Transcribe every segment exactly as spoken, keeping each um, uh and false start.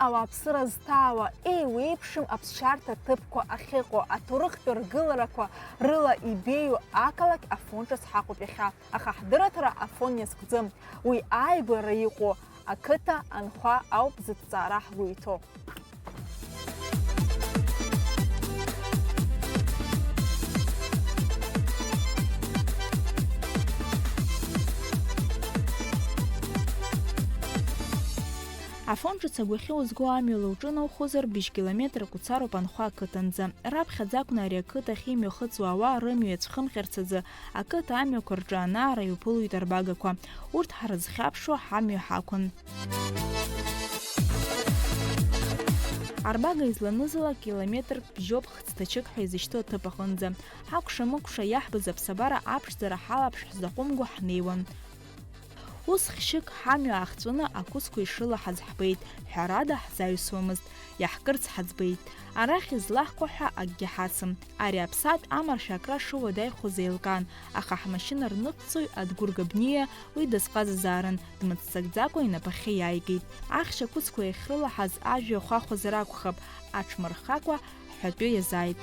Ауааԥсыра зҭаауа, еиуеиԥшым аԥсшьарҭа ҭыԥқәа ахьыҟоу, аҭоурыхтә ргыларақәа рыла ибеиоу ақалақь Афон ҿыц ҳаҟоуп иахьа, аха ҳдырраҭара Афон иазкӡым. Уи ааигәара иҟоу ақыҭа анхәа ауп зыҭҵаара ҳгәы иҭоу. Афон ҿыц агәахьы узго амҩала уҿынаухозар, быжь километрак уцароуп анхәа ақыҭанӡа. Раԥхьаӡа акәны ари ақыҭахь имҩахыҵуа ауаа рымҩа иацәхымҟьарц азы ақыҭа амҩақәа рҿы анаара иуԥылоит арбагақәа. Урҭ ҳрызхьаԥшуа ҳамҩа ҳақәын. Арбага изланызала километрк бжьоуп хцҭачык ҳәа изышьҭоу аҭыԥ аҟынӡа. Ҳакәша-мыкәша иаҳбаз аԥсабара аԥшӡара ҳалаԥш ҳзаҟәымго ҳнеиуан. Ус хшьык ҳамҩа аахҵәаны ақәыцқәа ишрылаҳаз ҳбеит, ҳәарада, ҳзаҩсуамызт, иаҳкырц ҳаӡбеит. Арахь излаҳкуа ҳәа акгьы ҳацым. Ари аԥсаатә амаршәа акра шыуадаҩхоз еилкаан, аха ҳмашьына рныҟәцаҩ Адгәыр Габниа уи дазҟазазаарын, дмыццакӡакәа инапахьы иааигеит. Ахьшь ақәыцқәа иахьрылаҳаз ажәҩа хәахәазар акәхап, аҽмырххакәа ҳҳәатәы иазааит.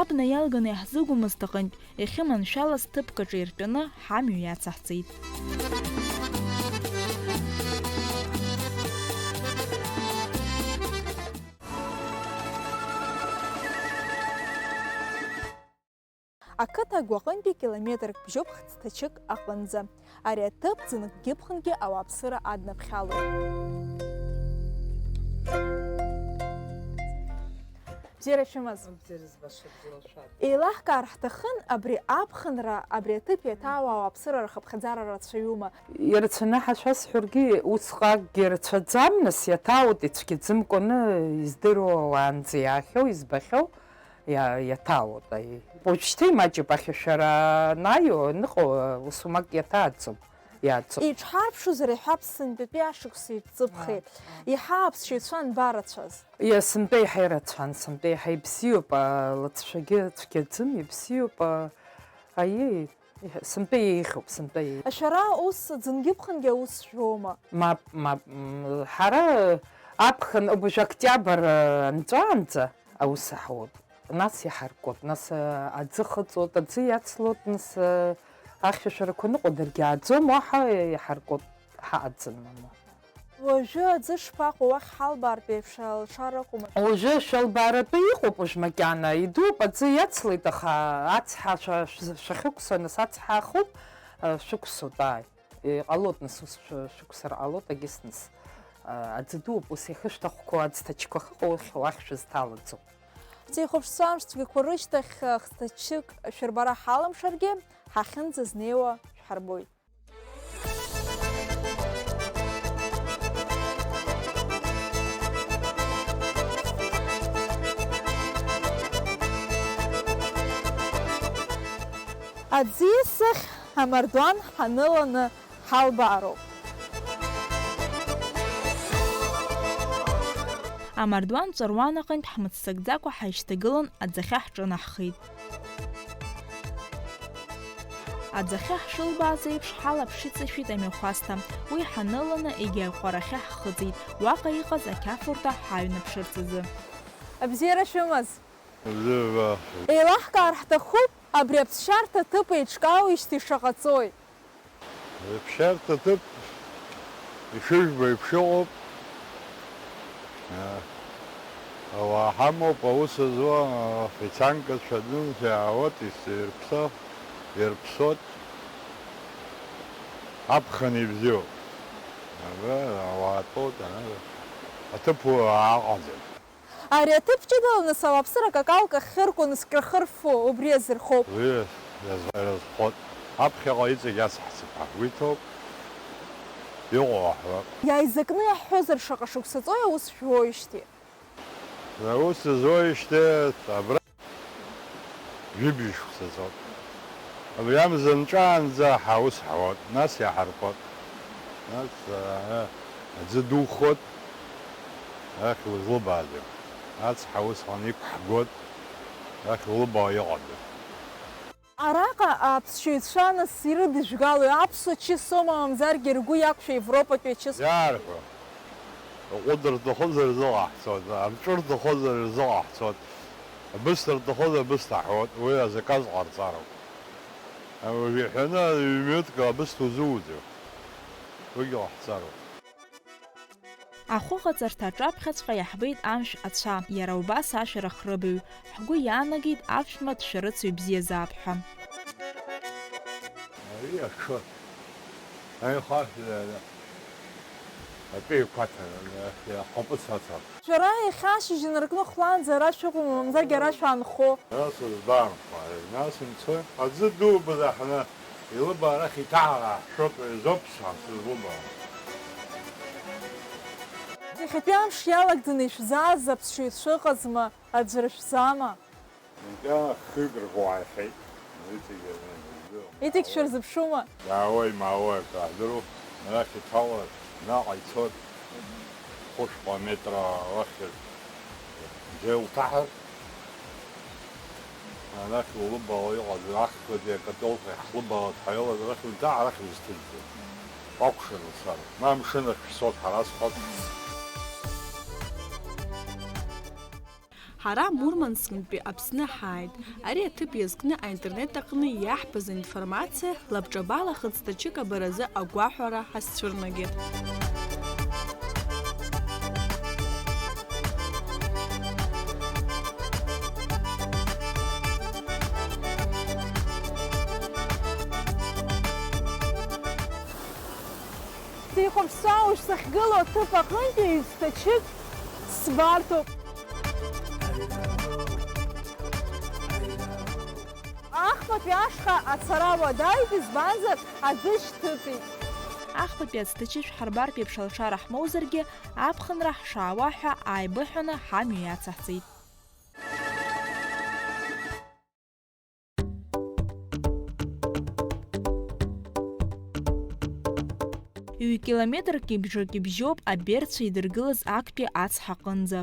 Абна иалганы иаҳзыгәамызт аҟынтә, иахьыманшәалаз ҭыԥк аҿы иртәаны ҳамҩа иацаҳҵеит. Ақыҭа агәаҟынтәи километрк бжьоуп хцҭачык аҟынӡа. Ари аҭыԥ ӡынкгьы ԥхынгьы ауааԥсыра аднаԥхьалоит. Бзиара шәымаз! Бзиара збаша, бзиара шәааит. Еилаҳкаар ҳҭахын, абри аԥхынра, абри аҭыԥ иаҭаауа ауааԥсыра рхыԥхьаӡара рацәаҩума? Ирацәаны ҳашәасҳәаргьы, усҟакгьы рацәаӡам, нас иаҭаауеит ицәгьаӡымкәаны издыруа уаанӡа иаахьоу, избахьоу. Иа-, иаҭаауеит, аиеи. Уажәшьҭа имаҷуп, ахьышәара анааиуа, аныҟоу, ус умак иаҭааӡом, иааӡом. Иҽҳарԥшузар, иҳәап, сынтәатәи ашықәс иҵыԥхеит. Иҳааԥсшьаҩцәа анбарацәаз? Иа, сынтәа иаҳа ирацәан, сынтәа иаҳа ибзиоуп, алыҵшәагьы цәгьаӡым, ибзиоуп, а, аиеи. Сынтәа еиӷьуп, сынтәа еиӷьуп. Шәара ус ӡынгьы-ԥхынгьы аус шәоума? Мап, мап, м, ҳара аԥхын, убжа октиабр, э, анҵәаанӡа аус ҳауеит. Нас иҳаркуеит, нас, э, аӡы хыҵуеит, аӡы иацлоит, нас, э, ахьшәашәарақәа ныҟәо даргьы ааӡом, уаҳа иҳаркуеит, ҳаҟаӡам, мамоу. Уажәы аӡы шԥаҟоу, уахь ҳалбаартә еиԥш алшара ыҟоума? Уажәы шәалбааратәы иҟоуп уажә макьана, идууп, аӡы иацлеит, аха ацҳа шәа-, шәзы-, шәахьықәсуа, нас ацҳа ахуп, э, шәықәсуеит, ааи. Иҟалоит, нас ус шәы-, шәықәсыр ҟалоит, агьыс нас, э, аӡы дууп, ус иахьышәҭахқәоу аӡҭачқәа ахьыҟоу уахь, уахь шәызҭалаӡом. Ҳзеихәаԥшцәа амш цәгьақәа рышьҭахь, э, хҭачык шәырбара ҳалымшаргьы, ҳахьынӡазнеиуа шәҳарбоит. Аӡиас ахь амардуан ҳаныланы ҳалбаароуп. Амардуан ҵәаруан аҟынтә ҳмыццакӡакәа ҳаишьҭагылан аӡахьы ҳҿынаҳхеит. Аӡахьы ҳшылбааз еиԥш, ҳалаԥш иҵашәеит амҩахәасҭа. Уи ҳаныланы, егьи аҟәарахьы ҳхыҵит, уаҟа иҟаз ақьафурҭа ҳаҩнаԥшырц азы. Абзиара шәымаз! Бзиара. Еилаҳкаар ҳҭахуп, абри аԥсшьарҭа ҭыԥ еиҿкаауеижьҭеи шаҟа ҵуеи? Аԥсшьарҭа ҭыԥ ишыжәбо еиԥш ыҟоуп. Ауаа ҳамоуп, аус зуа, афицанкацәа адәынӡа иаауеит, ис-, ирԥсо, ирԥсоит. Аԥхын ибзиоуп. Абра ауаа тәоуп, ана аҭыԥ уа аҟаӡам. Ари аҭыԥ ҷыдала нас ауааԥсыра акакалк ахьырку, нас крахырфу, убри азырхоуп. Уи иаз-, иазхоит. Аԥхьаҟа иҵегь ацҳа цыԥҳа уи ҭоуп. Иҟоу аҳәап. Иааизакны иаҳҳәозар, шаҟа шықәса ҵуеи аус шәуоижьҭеи? Аус зуеижьҭеи абра? Жәибжь шықәса ҵуеит. Абри амза нҵәаанӡа ҳаус ҳауеит, нас иаҳаркуеит. Нас, аа, аӡы духоит, арахь узлыбааӡом. Ацҳа усҟан иқәҳгоит, арахь улыбаауа иҟада? Араҟа аԥсшьаҩцәа нас ирыдыжәгалои, аԥсуа чысома, мамзаргьы ргәы иақәшәа европатәи ачыс? Иаарҳәо, аҟәыд рҭахызар рзыҟаҳҵоит, амҵәыр рҭахызар рзыҟаҳҵоит, абысҭа рҭахызар абысҭа ҳәоит, уи азаказ ҟарҵароуп. Уажә иҳәаны ҩ-минуҭк абысҭа узуӡом, уигьы ҟаҳҵароуп. Ахәыҟаҵарҭа аҿаԥхьаҵәҟьа иаҳбеит амшә ацәа, иара убас ашәарах рыбаҩ. Ҳгәы иаанагеит аԥшәма дшәарыцаҩ бзиазаап ҳәа. Ари аҽы, аихашәа, атәы еиқәаҭәан, ахәыԥыц аҭан. Шәара иахьа ашьыжь инаркны хәлаанӡа ара шәыҟоума, мамзаргьы ара шәаанхо? Ара сызбаанхо, ари нас имцои? Аӡы дуба даҳны, илыба арахь иҭаҳара ҳшәоит, уи азоуп сара сызлыбаауа. Иахьатәи амш иалагӡаны ишәзааз аԥсшьаҩцәа ыҟазма, аӡәыр шәзаама? Макьана хҩык рҟәааихеит. Иҵегь ирыздыруам. Иҵегь шәырзыԥшума? Иаауеи, имаауеи акы аҳдыруа, арахь иҭалар, наҟ ицоит, хәышәҟа метра лахьыр бжьа илҭаҳар, арахь улыбаала иҟаз ахԥатәи акатолқәа ҳлыбаала дҳаиалаз арахь унҭаа, арахь узҭыҵӡом. Уакәшаны уцароуп. Ма амшын ахь шәцоит, ҳара схәарҭам. Ҳара Мурманскнтәи Аԥсны ҳааит. Ари аҭыԥ иазкны аинтернет аҟны иаҳбаз аинформациа лабҿабала хыҵҭачык абаразы агәаҳәара ҳазцәырнагеит. Сихәаԥшуа уажә сахьгылоу аҭыԥ аҟынтәи ҩ-ҵәҭачык сбарҭоуп. Ахԥатәи ашҟа ацара уадаҩуп, избанзар, аӡы шьҭыҵит. Ахԥатәи ацҭачы шәҳарбартә еиԥш алшара ҳмоузаргьы, аԥхынра ҳшаауа ҳәа ааибыҳәаны ҳамҩа иацаҳҵеит. Ҩ-километрки бжаки бжьоуп аберцәа идыргылаз актәи ацҳа аҟынӡа.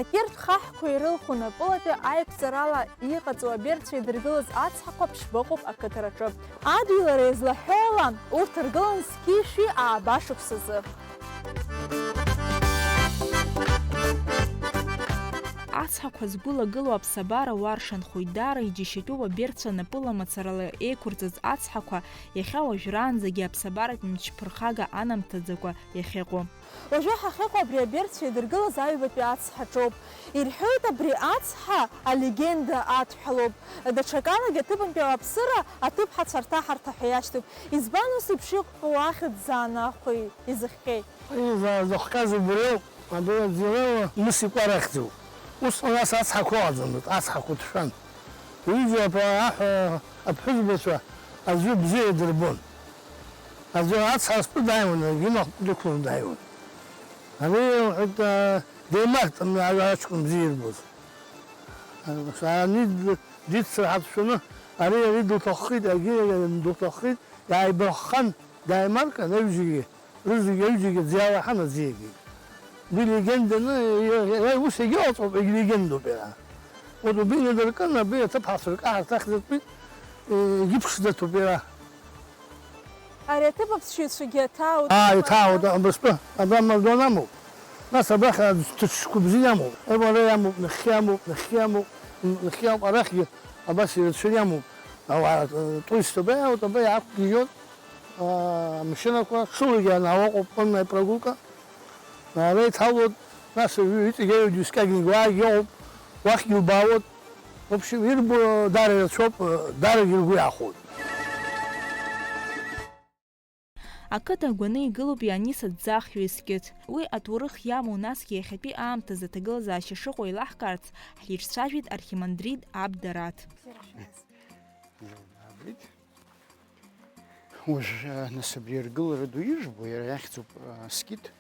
Акьыртә хаҳәқәа ирылху напылатәи аиқәҵарала иҟаҵоу аберцәа идыргылаз ацҳақәа ԥшьба ыҟоуп ақыҭараҿы. Адгьылара иазлаҳәо ала, урҭ ргылан зқьи-шәи ааба шықәсазы. Ацҳақәа згәылагылоу аԥсабара уаршанхоит, даара иџьашьатәуп аберцәа напыла мацарала еиқәырҵаз ацҳақәа иахьа уажәраанӡагьы аԥсабаратә мчԥырхага анамҭаӡакәа иахьыҟоу. Уажәы ҳахьыҟоу абри аберцәа идыргылаз аҩбатәи ацҳаҿоуп. Ирҳәоит, абри ацҳа алегенда адҳәалоуп. Даҽакалагьы аҭыԥантәи ауааԥсыра аҭыԥҳацәа рҭаҳарҭа ҳәа иашьҭоуп. Избан ус еиԥш иҟоу ахьӡ заанахәеи изыхҟьеи? Изаазыхҟьаз убриоуп, абри аӡырала Мысикәа рахьӡуп. Усҟан ас ацҳақәа ыҟаӡамызт, ацҳақәа ҭшәан. Ҩыџьа аԥа-, аҳ-, аԥҳәызбацәа аӡәы бзиа идырбон. Аӡәы ацҳа зтәы дааиуан, егьи имахәқәа дықәланы дааиуан. Ари, лҳәеит, деимаҳт, ари аҷкәын бзиа ирбоз. Ани диццар ҳацәшәаны, ари, ари дылҭаххеит, егьи дылҭаххеит, иааибаххан, дааимаркын, аҩыџьагьы, рызегьы, аҩыџьагьы аӡы иалаҳан, аӡы иагеит. Уи легенданы, иа-, иа-, ус иагьыҟаҵоуп, егьлегендоуп иара. Урҭ убри инадыркын, абри аҭыԥҳацәа ркаҳарҭахь дыртәеит, егьыԥшӡаҭоуп иара. Ари аҭыԥ аԥсшьаҩцәагьы аҭаауеит. Ааи, иҭаауеит, абырстәы, абра Мардон амоуп. Нас абрахь аӡҭыҽқәа бзиа амоуп. Уара иамоуп, нахьхьи амоуп, нахьхьи амоуп, нахьхьи ауп, арахьгьы абас ирацәаны иамоуп. Ауаа, э, туристцәа абра иаауеит, абра иаақәгьежьуеит, аа, амашьынақәа, ҽылагьы анаауа ыҟоуп, конная прогулка. Ара иҭалоит, нас аҩы иҵегь аҩ дискагьы уаагьы ыҟоуп, уахьгьы убаауеит. В общем, ирбо даара ирацәоуп, даарагьы ргәы иаахәоит. Ақыҭа агәаны игылоуп Ианис аӡӡахҩы искьыҭ. Уи аҭоурых иамоу, насгьы иахьатәи аамҭазы аҭагылазаашьа шыҟоу еилаҳкаарц, ҳирцәажәеит архимандрит Аб Дараҭ. Уажә, нас, абри аргылара ду ижәбо, иара иахьӡуп, а, аскит,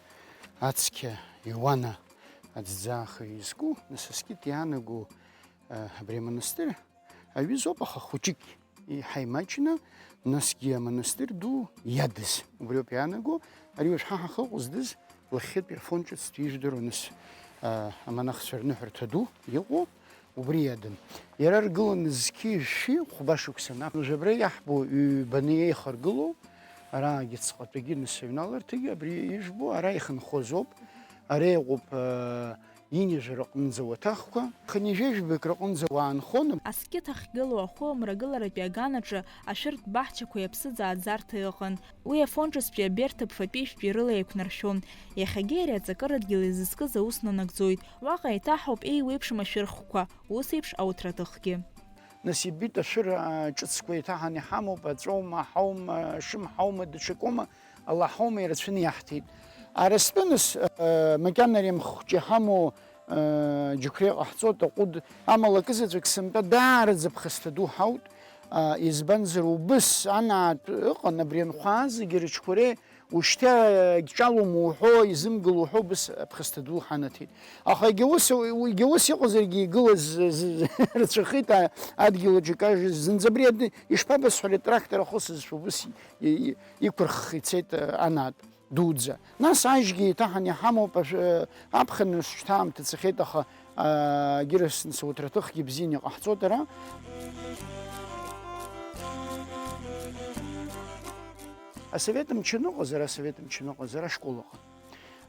ацқьа, иуана аӡӡаха изку, нас, аскит иаанаго, а, абри амонастыр аҩызоуп, аха хәыҷык Иҳаимаҷны, насгьы амонастыр ду иадыз. Убриоуп иаанаго, ари уажә ҳа ҳахьыҟоу здыз лахьхьытәи Афон ҿыц дижәдыруа нас, а, амонахцәа рныҳәарҭа ду иҟоу, убри иадын. Иара аргыланы зқьи жәшәи хәба шықәса наҟ. Уажә абра иаҳбо ҩбаны еихаргылоу, араагьы ҵҟатәигьы нас аҩналарҭагьы абри ижәбо, ара ихынхоз ауп. Ара иҟоуп, а, Ҩынҩажәа рҟынӡа уаҭахқәа, хынҩажәи жәбаҩык рҟынӡа уаанхон. Аскьыҭ ахьгылоу ахәы амрагыларатәи аганаҿы ашәыртә баҳчақәеи аԥсыӡ ааӡарҭеи ыҟан. Уи Афон ҿыцтәи аберҭа ԥфатәи-ижәтәи рыла еиқәнаршәон. Иахьагьы ари аҵакы рыдгьыл изызкыз аус нанагӡоит. Уаҟа еиҭаҳауп еиуеиԥшым ашәырхқәа, ус еиԥш ауҭраҭыхгьы. Нас ибеит ашәыр, а, ҿыцқәа еиҭаҳаны иҳамоуп, аҵәоума, аҳаума, ашымҳаума, даҽакоума, алаҳаума ирацәаны иаҳҭеит. Арыстәы нас, а, макьана ари амхәыҷы иҳамоу, а, џьықәреи ҟаҳҵоит, аҟәыд, амала акызаҵәык сынтәа даараӡа ԥхасҭа ду ҳаут, а, избанзар, убыс анаатә ыҟан, абри анхәаа зегьы рыҽқәа реи Ушьҭа, егьҿалом уҳәо, изымгыло уҳәо, убыс аԥхасҭа ду ҳанаҭеит. Аха егьа ус, егьа ус иҟазаргьы игылаз з-, з-, рацәахеит, а-, адгьыл аҿы икажьыз. Зынӡа абри ад-, ишԥабасҳәари, атрактор ахы сызшәа убыс и-, и-, иқәырхх ицеит, а, анаатә дуӡӡа. Нас ажьгьы еиҭаҳан иҳамоуп, ашә-, аԥхын шьҭа аамҭа цахьеит, аха, а, егьырасны ауҭраҭыхгьы бзианы иҟаҳҵоит ара. Асовет мчы аныҟаз, ара асовет мчы аныҟаз, ара ашкол ыҟан.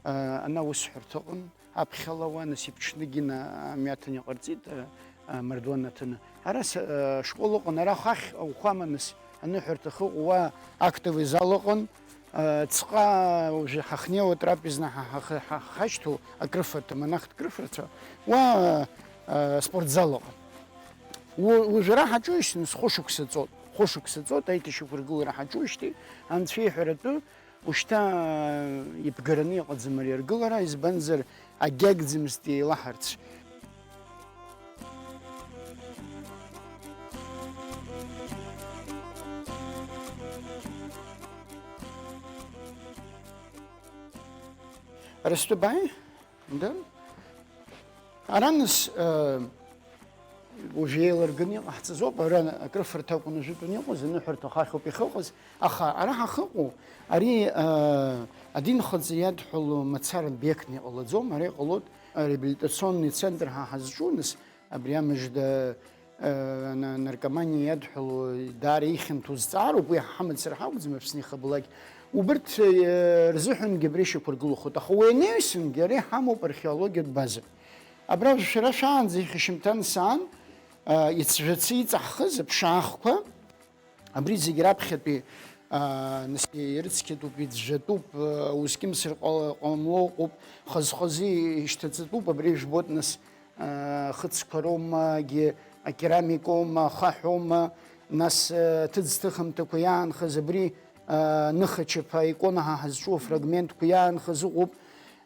Ана аусҳәарҭа ыҟан, аԥхьала уа, нас иԥҽны Гина амҩаҭын иҟарҵеит, а, а, амардуан аҭаны. Ара с-, а, ашкол ыҟан, ара ахахь ауахәама, нас аныҳәарҭа ахьыҟоу, уа актовый зал ыҟан, а, ҵҟа уажәы ҳахнеиуа, трапезна ҳа-, ҳа-, ҳа-, ҳашьҭоу акрыфарҭа, амонахтә крыфарҭа, уа, а, спортзал ыҟан. У-, уажәы ара ҳаҿуижьҭеи, нас хәышықәса ҵоит, хәышықәса ҵоит, аиҭашьақәыргылара ҳаҿуижьҭеи, анцәа иҳәаратәы, Ушьҭа ибгараны иҟаӡам ари аргылара, избанзар, агьагӡамызт еилаҳарц. Арыстәы бааи? Да? Ара нас, э, уажә еилырганы иҟаҳҵаз ауп, ара акрыфарҭа акәын ажәытәан иҟаз, аныҳәарҭа ахахьоуп иахьыҟаз, аха ара ҳахьыҟоу, ари, э, адинхаҵа иадҳәало мацара объектны иҟалаӡом, ара иҟалоит реабилитационный центр ҳа ҳазҿу, нас абри амыжда, э, ана-, наркоманиа иадҳәало даара ихьанҭоу зҵаароуп, уи ҳамацара ҳакәӡам Аԥсны ихабалак. Убырҭ, э, рзыҳәангьы абри шьақәыргылахоит, аха уи анаҩсангьы ара иҳамоуп археологиатә база. Абра шәара шәаанӡа ихьышьымҭан саан, а, ицәжәацы иҵаҳхыз аԥшаахқәа, абри зегь раԥхьатәи, а, нас ирыцқьатәуп, иӡәӡәатәуп, а, узкьымсыр ҟала-, ҟамло ыҟоуп, хаз-хазы ишьҭаҵатәуп, абри жәбоит, нас, а, хыцқәа роума, акерамикоума, ахаҳәоума, нас, а, ҭыӡ-ҭыхымҭақәа иаанхаз абри, а, ныхачаԥа икона ҳа ҳазҿу афрагментқәа иаанхаз ыҟоуп.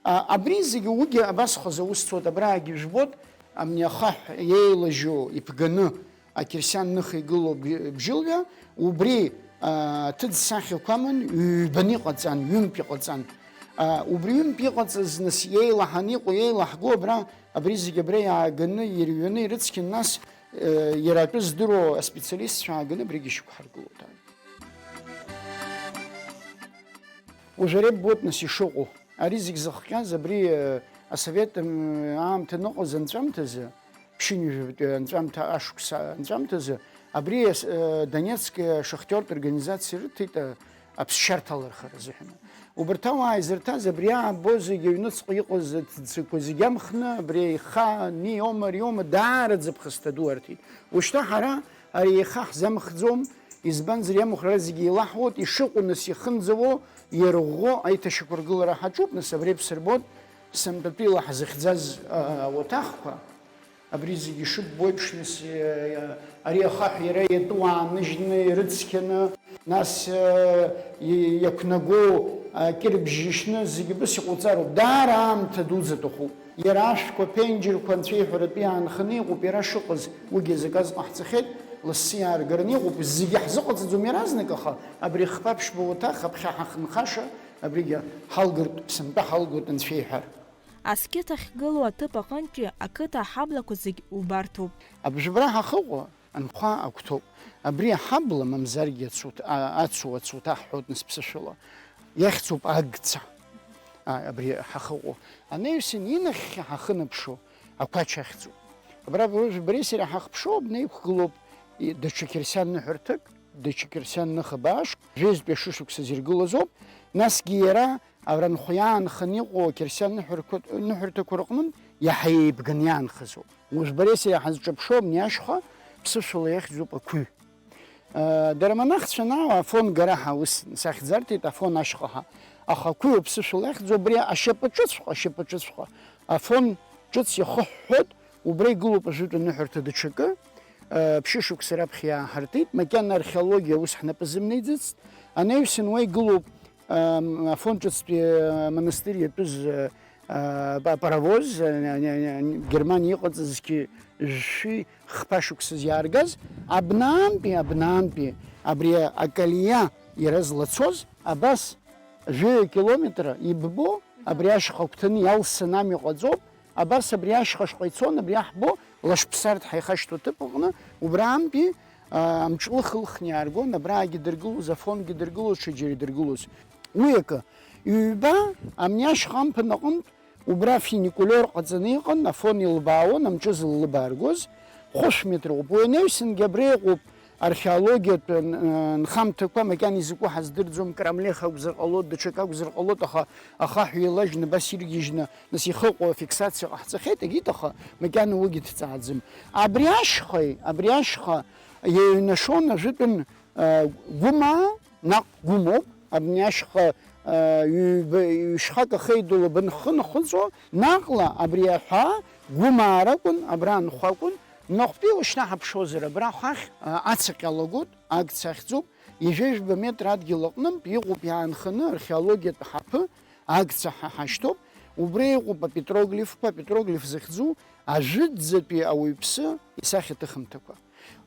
А, абри зегьы уигьы абасхаз аус цоит, абраагьы жәбоит, амни ахаҳә иеилажьу иԥганы ақьырсиан ныха игылоу бжь-, бжьылҩа, убри, а, ҭыӡ сахьақәа аман, ҩбаны иҟаҵан, ҩынтә иҟаҵан. А, убри ҩынтә иҟаҵаз нас иеилаҳан иҟоу, иеилаҳго абра, абри зегьы абра иааганы, ирҩаны ирыцқьан, нас, э, иара атәы здыруа аспециалистцәа ааганы абригьы ишьақәҳаргылоит. Уажә ари ббоит нас ишыҟоу. Ари зегь зыхҟьаз абри, э, асовет, м, аамҭа аныҟаз анҵәамҭазы, ԥшьынҩажәатәи анҵәамҭа, ашықәса анҵәамҭазы, абри ас-, э, Донецк, э, шахтиортә организациа ирыҭеит, э, аԥсшьарҭа алырхара азыҳәан. Убарҭ ауаа изырҭаз абри аабо зегь аҩныҵҟа иҟаз аҭӡқәа зегь амхны, абри аиха, ниома, риома, даараӡа ԥхасҭа ду арҭеит. Ушьҭа ҳара ари аиха ҳзамхӡом, Избанзар, иамхра зегьы еилаҳуеит, ишыҟоу нас ихынӡауо, ирӷәӷәо аиҭашьақәыргылара ҳаҿуп, нас абри бсырбоит, сынтәатәи ла ҳзыхьӡаз, а, ауаҭахқәа, абри зегьы ишыббо еиԥш, нас, а, ари ахаҳә иара иатәу ааныжьны, ирыцқьаны, нас, а, и-, иақәнаго, а, кьырбжьы ишьны, зегьы убыс иҟауҵароуп. Даара аамҭа дуӡӡа аҭахуп. Иара ашәқәа, аԥенџьырқәа анцәа иҳәаратәы иаанханы иҟоуп, иара шыҟаз, уигьы азаказ ҟаҳҵахьеит, лассы иааргараны иҟоуп, зегьы ҳзыҟаҵаӡом иаразнак, аха абри хԥа-ԥшьба уаҭах аԥхьа ҳахынхаша, абригьы ҳалгартә, сынтәа ҳалгоит анцәа иҳәар. Аскьыҭ ахьгылоу аҭыԥ аҟынтәи ақыҭа аҳаблақәа зегь убарҭоуп. Абжьыбра ҳахыҟоу, Анхәа агәҭоуп. Абри аҳабла, мамзаргьы ацуҭ-, а, ацу ацуҭа ҳҳәоит нас ԥсышәала. Иахьӡуп агца. А, абри ҳахыҟоу. Анаҩсан инахьхьи ҳахынаԥшуа ақәача ахьӡуп. Абра уажә бареи сареи ҳахԥшуа, абна иқәгылоуп и-, даҽа қьырсиан ныҳәарҭак, даҽа қьырсиан ныха баашк, жәеизтәи ашышықәса зиргылаз ауп. Насгьы иара Аранхәа иаанханы иҟоу ақьырсиан ныҳәарқәа-, ныҳәарҭақәа рҟнынтә иаҳа еибганы иаанхазоуп. Уажә бареи сареи ҳазҿаԥшуа абни ашьха ԥсышәала иахьӡуп ақәыҩ. Э, дара амонахцәа анаауа Афон гара ҳәа ус сахьӡарҭеит, Афон ашьха ҳәа. Аха ақәыҩ ауп ԥсышәала иахьӡу, абри ашьапаҿыцәҟа, ашьапаҿыцәҟа Афон ҿыц иахыҳәҳәоит, убра игылоуп ажәытә аныҳәарҭа даҽакы, э, ԥшьышықәса раԥхьа иааҳартит, макьана археологиа ус ҳнапы зымнаӡацт, анаҩсан уа игылоуп, Ам, Афон ҿыцтәи, а, монастырь иатәыз, а, а, па-, паровоз, а, ня-, ня-, ня-, Германиа иҟаҵазгьы жәшәи хԥа шықәсаз иааргаз, абнаантәи, абнаантәи абри акалиа иара злацоз, абас жәаҩа километра иббо, абри ашьха агәҭаны иалсны амҩа ҟаҵоуп, абас абри ашьха шҟа ицон, абри аҳбо, Лашԥсарҭ ҳаихашьҭу аҭыԥ аҟны, убраантәи, а, амҿлых ылхны иааргон, абраагьы дыргылоз, Афонгьы дыргылоз, ҽаџьара идыргылоз. Уи акы, ҩба, амни ашьха амԥын аҟынтә, убра фуникулиор ҟаҵаны иҟан, Афон илбаауан, амҿы зыллыбааргоз, хәышә метр ыҟоуп. Уи анаҩсангьы абра иҟоуп археологиатә н-, нхамҭақәа, макьана изакәу ҳаздырӡом, крамлех акәзар ҟалоит, даҽак акәзар ҟалоит, аха ахаҳә еилажьны, абас иргьежьны, нас ихы ыҟоу афиксациа ҟаҳҵахьеит, егьит, аха макьана уигьы дҭҵааӡам. Абри ашьхеи, абри ашьха иаҩнашон ажәытәан, а, гәымаа, наҟ гәымоуп, абни ашьха, а, ҩба, ҩшьхак ахеидула бынххы нхыҵуа, наҟла абри аҳәаа гәымаа ракәын, абра анхәа акәын, Нахәтәи ушьҭа ҳаԥшуазар, абра хахь, а, ацаҟьа лагоит, агца ахьӡуп, ҩажәа метр адгьыл аҟнынтә иҟоуп иаанханы археологиатә ҳаԥы, агца ҳәа ҳашьҭоуп, убра иҟоуп апетроглифқәа, апетроглиф захьӡу ажәытәӡатәи ауаҩԥсы исахьаҭыхымҭақәа.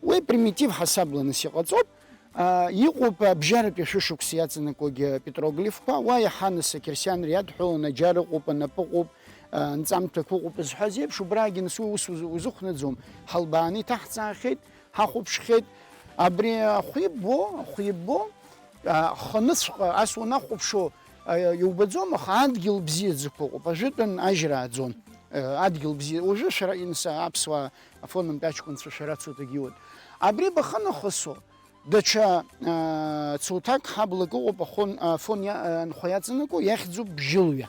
Уи примитив ҳасабла нас иҟаҵоуп, а, иҟоуп абжьаратәи ашәышықәса иаҵанакуагьы апетроглифқәа, уа иаҳа нас ақьырсианра иадҳәаланы аџьар ыҟоуп, анапы ыҟоуп, а, нҵамҭақәа ыҟоуп зҳәаз еиԥш, убраагьы нас уи ус узы-, узыхәнаӡом, ҳалбааны иҭаҳҵаахьеит, ҳахәаԥшхьеит. Абри ахәы иббо, ахәы иббо, а, хныҵәҟьа ас унахәаԥшуа, а, иубаӡом, аха адгьыл бзиаӡақәа ыҟоуп, ажәытәан ажьра ааӡон. Э, адгьыл бзиа, уажәы шәара, инса, аԥсуаа, афонынтә аҷкәынцәа шәара ацуҭагьы иуеит. Абри бахынахысу, даҽа, а, цуҭак ҳаблак ыҟоуп, ахон-, афон иа-, анхәа иаҵанакуа, иахьӡуп Бжьылҩа.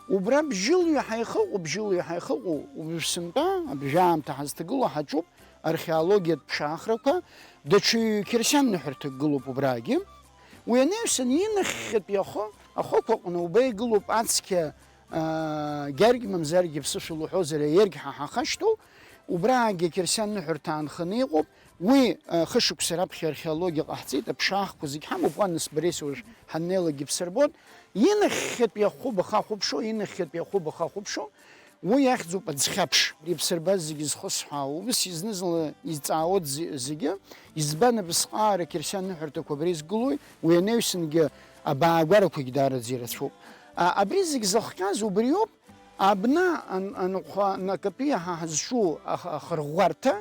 Убра Бжьылҩа ҳәа ихыҟоу, Бжьылҩа ҳәа ихыҟоу, уажә сынтәа, абжьы аамҭа ҳазҭагылоу ҳаҿуп, археологиатә ԥшаахрақәа, даҽа ҩ-, қьырсиан ныҳәарҭак гылоуп убраагьы. Уи анаҩсан инахьхьытәи ахы, ахықә аҟны убеигылоуп ацқьа, аа, гьаргь мамзаргьы ԥсышәала уҳәозар, аергь ҳа ҳахашьҭоу, убраагьы ақьырсиан ныҳәарҭа аанханы иҟоуп. Уи, а, хышықәса раԥхьа археологиа ҟаҳҵеит, аԥшаахқәа зегь ҳамоуп, уа нас бареи сареи уажә ҳаннеилакгьы бсырбоит. Инахьхьытәи ахәы бахахәаԥшуа, инахьхьытәи ахәы бахахәаԥшуа, уи иахьӡуп аӡхьаԥш. Иԥсырбаз зегьы зхысҳәаау, ус изны-зынла изҵаауеит зе-, зегьы, избан абысҟаара ақьырсиан ныҳәарҭақәа абра изгылои, уи анаҩсангьы абаагәарақәагь даараӡа ирацәоуп. А, абри зегь зыхҟьаз убриоуп, абна ан-, анхәа-, накатәи ҳа ҳазҿу ах-, ахырӷәӷәарҭа,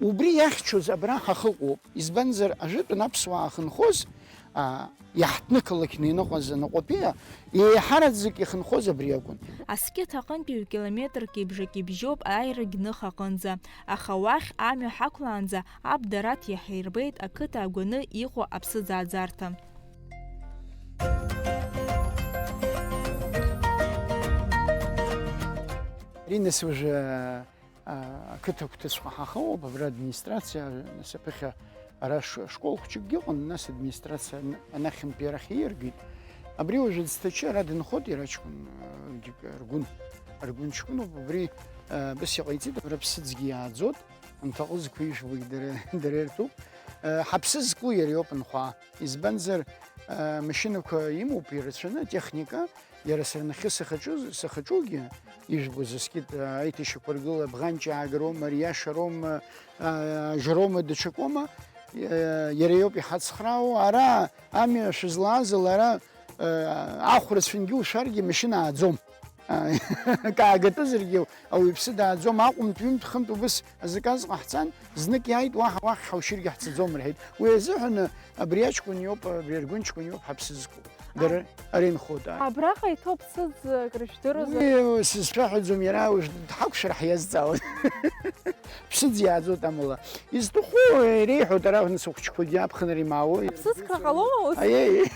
убри иахьчоз абра ҳахыҟоуп, избанзар, ажәытәан аԥсуаа ахьынхоз, а, иаҳҭны қалақьны иныҟәаз аныҟәатәиа, еиҳараӡак ихынхоз абри акәын. Аскьыҭ аҟынтәи ҩ-километрки бжаки бжьоуп аирагь ных аҟынӡа, аха уахь амҩа ҳақәлаанӡа аб Дараҭ иаҳирбеит ақыҭа агәаны иҟоу аԥсыӡааӡарҭа. Ари нас уажәы, а, ақыҭа агәҭыҵәҟьа ҳахоуп, абра администрациа, нас аԥыхьа ара ш-, школ хәҷыкгьы ыҟан, нас администрациа ан-, анахьынтәи арахь ииаргеит. Абри уажәы дызҭачы ара дынхоит иара аҷкәын, а, џьык-, ргәын, ргәын ҷкәыноуп, убри, а, абас иҟаиҵеит, абра аԥсыӡгьы иааӡоит, анҭаҟызқәа ижәбогь дара, дара иртәуп. А, ҳаԥсы зку иара иоуп анхәаа. Избанзар, а, машьынақәа имоуп ирацәаны, атехника, Иара сара нахьхьи сахьаҿу-, сахьаҿугьы, ижәбоз аскит, а, аиҭашьақәыргыла, абӷанҷ аагароума, ариашароума, а, ажроума, даҽакоума, а, иара иоуп иҳацхраауа, ара амҩа шәызлааз ала, ара, а, ахә рацәангьы ушәаргьы, амашьына ааӡом. Ааи. Акы аагатәызаргьы, ауаҩԥсы дааӡом, аҟәынтә, ҩынтә, хынтә убыс азаказ ҟаҳҵан, знык иааит, уаҳа уахь ҳаушьыргьы ҳцаӡом рҳәеит. Уи азыҳәан абри аҷкәын иоуп, абри Аргәын ҷкәын иоуп ҳаԥсы зку. Дара ари нхоит, ааи. Абраҟа иҭоуп сыӡ, акры жәдыруазар? Уи сызшәаҳәаӡом, иара уажә дҳақәшәар ҳиазҵаауан. Ԥсыӡ иааӡоит амала. Изҭаху иреиҳәоит, ара нас ахәыҷқәагьы аԥхынра имаауа. Аԥсыӡқәа ҟалома ус? Аиеи.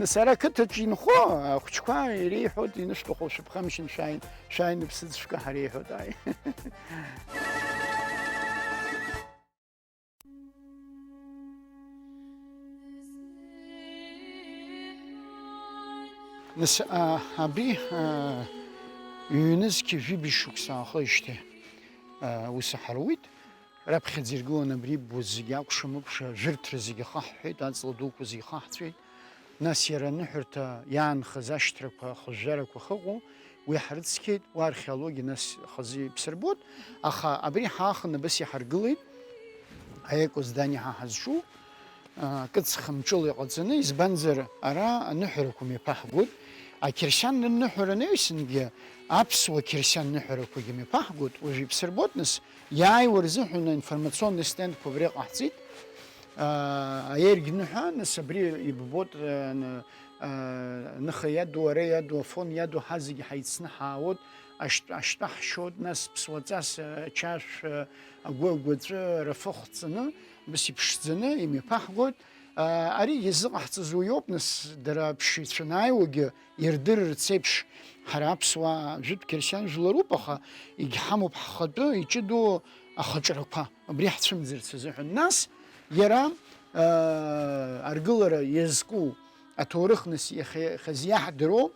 Нас ара ақыҭаҿ инхо ахәыҷқәа иреиҳәоит, инышәҭаху шәыԥхамшьан шәааин, шәааины ԥсыӡ шәкаҳар иеиҳәоит, ааи. Нас, а, абри, а, ҩнызқьи жәибжь шықәса аахижьҭеи, а, ус ҳаруит. Раԥхьаӡа иргылан абри иббоз зегьы акәша-мыкәша, ажәырҭра зегьы ахаҳҳәеит, аҵла дуқәа зегьы хаҳҵәеит. Нас иара аныҳәарҭа иаанхаз ашьҭрақәа, ахыжәжәарақәа ахьыҟоу, уи ҳрыцқьеит, уа археологиа нас хазы иԥсырбот, аха абри ҳаахын абас иҳаргылеит, аеко здание ҳа ҳазҿу, а, кыц хымҿыла иҟаҵаны, избанзар, ара аныҳәарақәа мҩаԥаҳгоит, ақьырсиан рныҳәара анаҩсангьы, аԥсуа қьырсиан ныҳәарақәагьы мҩаԥаҳгоит, уажә иԥсырбот, нас, иааиуа рзыҳәан аинформационный стендқәа абри ҟаҳҵеит, а, аергьныҳәа, нас абри иббот, а, н-, а, ныха иаду, ара иаду, Афон иаду, ҳа зегьы ҳаицны ҳаауеит, ашьтә-, ашьтәа ҳшьоит, нас ԥсуаҵас, а, ачашә, а, агәы агәаҵәы, арахә хҵаны, убас иԥшӡаны имҩаԥаҳгоит. А, аригьы зыҟаҳҵаз уиоуп, нас, дара аԥшыҩцәа анааиуагьы ирдырырц еиԥш, ҳара аԥсуаа жәытә қьырсиан жәларуп, аха егьҳамоуп ҳхатәы иҷыдоу ахаҿрақәа, абри ҳцәымӡырц азыҳәан. Нас иара, а, аргылара иазку аҭоурых, нас, иахьа, иахьазы иаҳдыруа,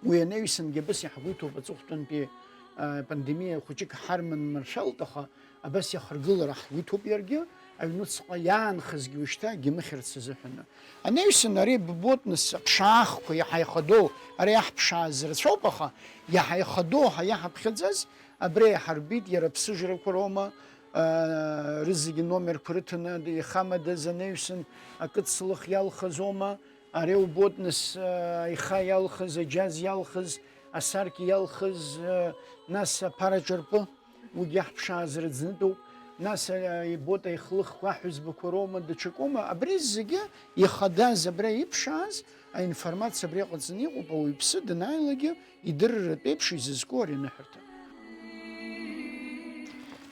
уи анаҩсангьы абас иаҳгәы иҭоуп, аҵыхәтәантәи, а, пандемиа хәыҷык ҳарманмыршәалт, аха абас иахыргылара ҳгәы иҭоуп иаргьы, аҩнуҵҟа иаанхазгьы уажәшьҭа егьимыхьырц азыҳәаны. Анаҩсан ари ббот, нас, аԥшаахқәа иаҳа ихадоу, ара иаҳԥшааз рацәоуп, аха иаҳа ихадоу ҳәа иаҳаԥхьаӡаз, абра иаҳарбеит иара аԥсыжрақәа роума, а, рызегьы номерқәа рыҭаны, ихамадаз анаҩсан акыцлых иалхазоума, ари убот, нас, а, аиха иалхыз, аџьаз иалхыз, асаркьа иалхыз, а, нас аԥара ҿарпы, уигьы иаҳԥшааз рыӡнытәуп, нас, а, ибот аихлыхқәа аҳәызбақәа роума, даҽакоума, абри зегьы ихадаз, абра иԥшааз аинформациа абри аҟаҵаны иҟоуп, ауаҩԥсы данааилакгьы идырратә еиԥш изызку ари аныҳәарҭа.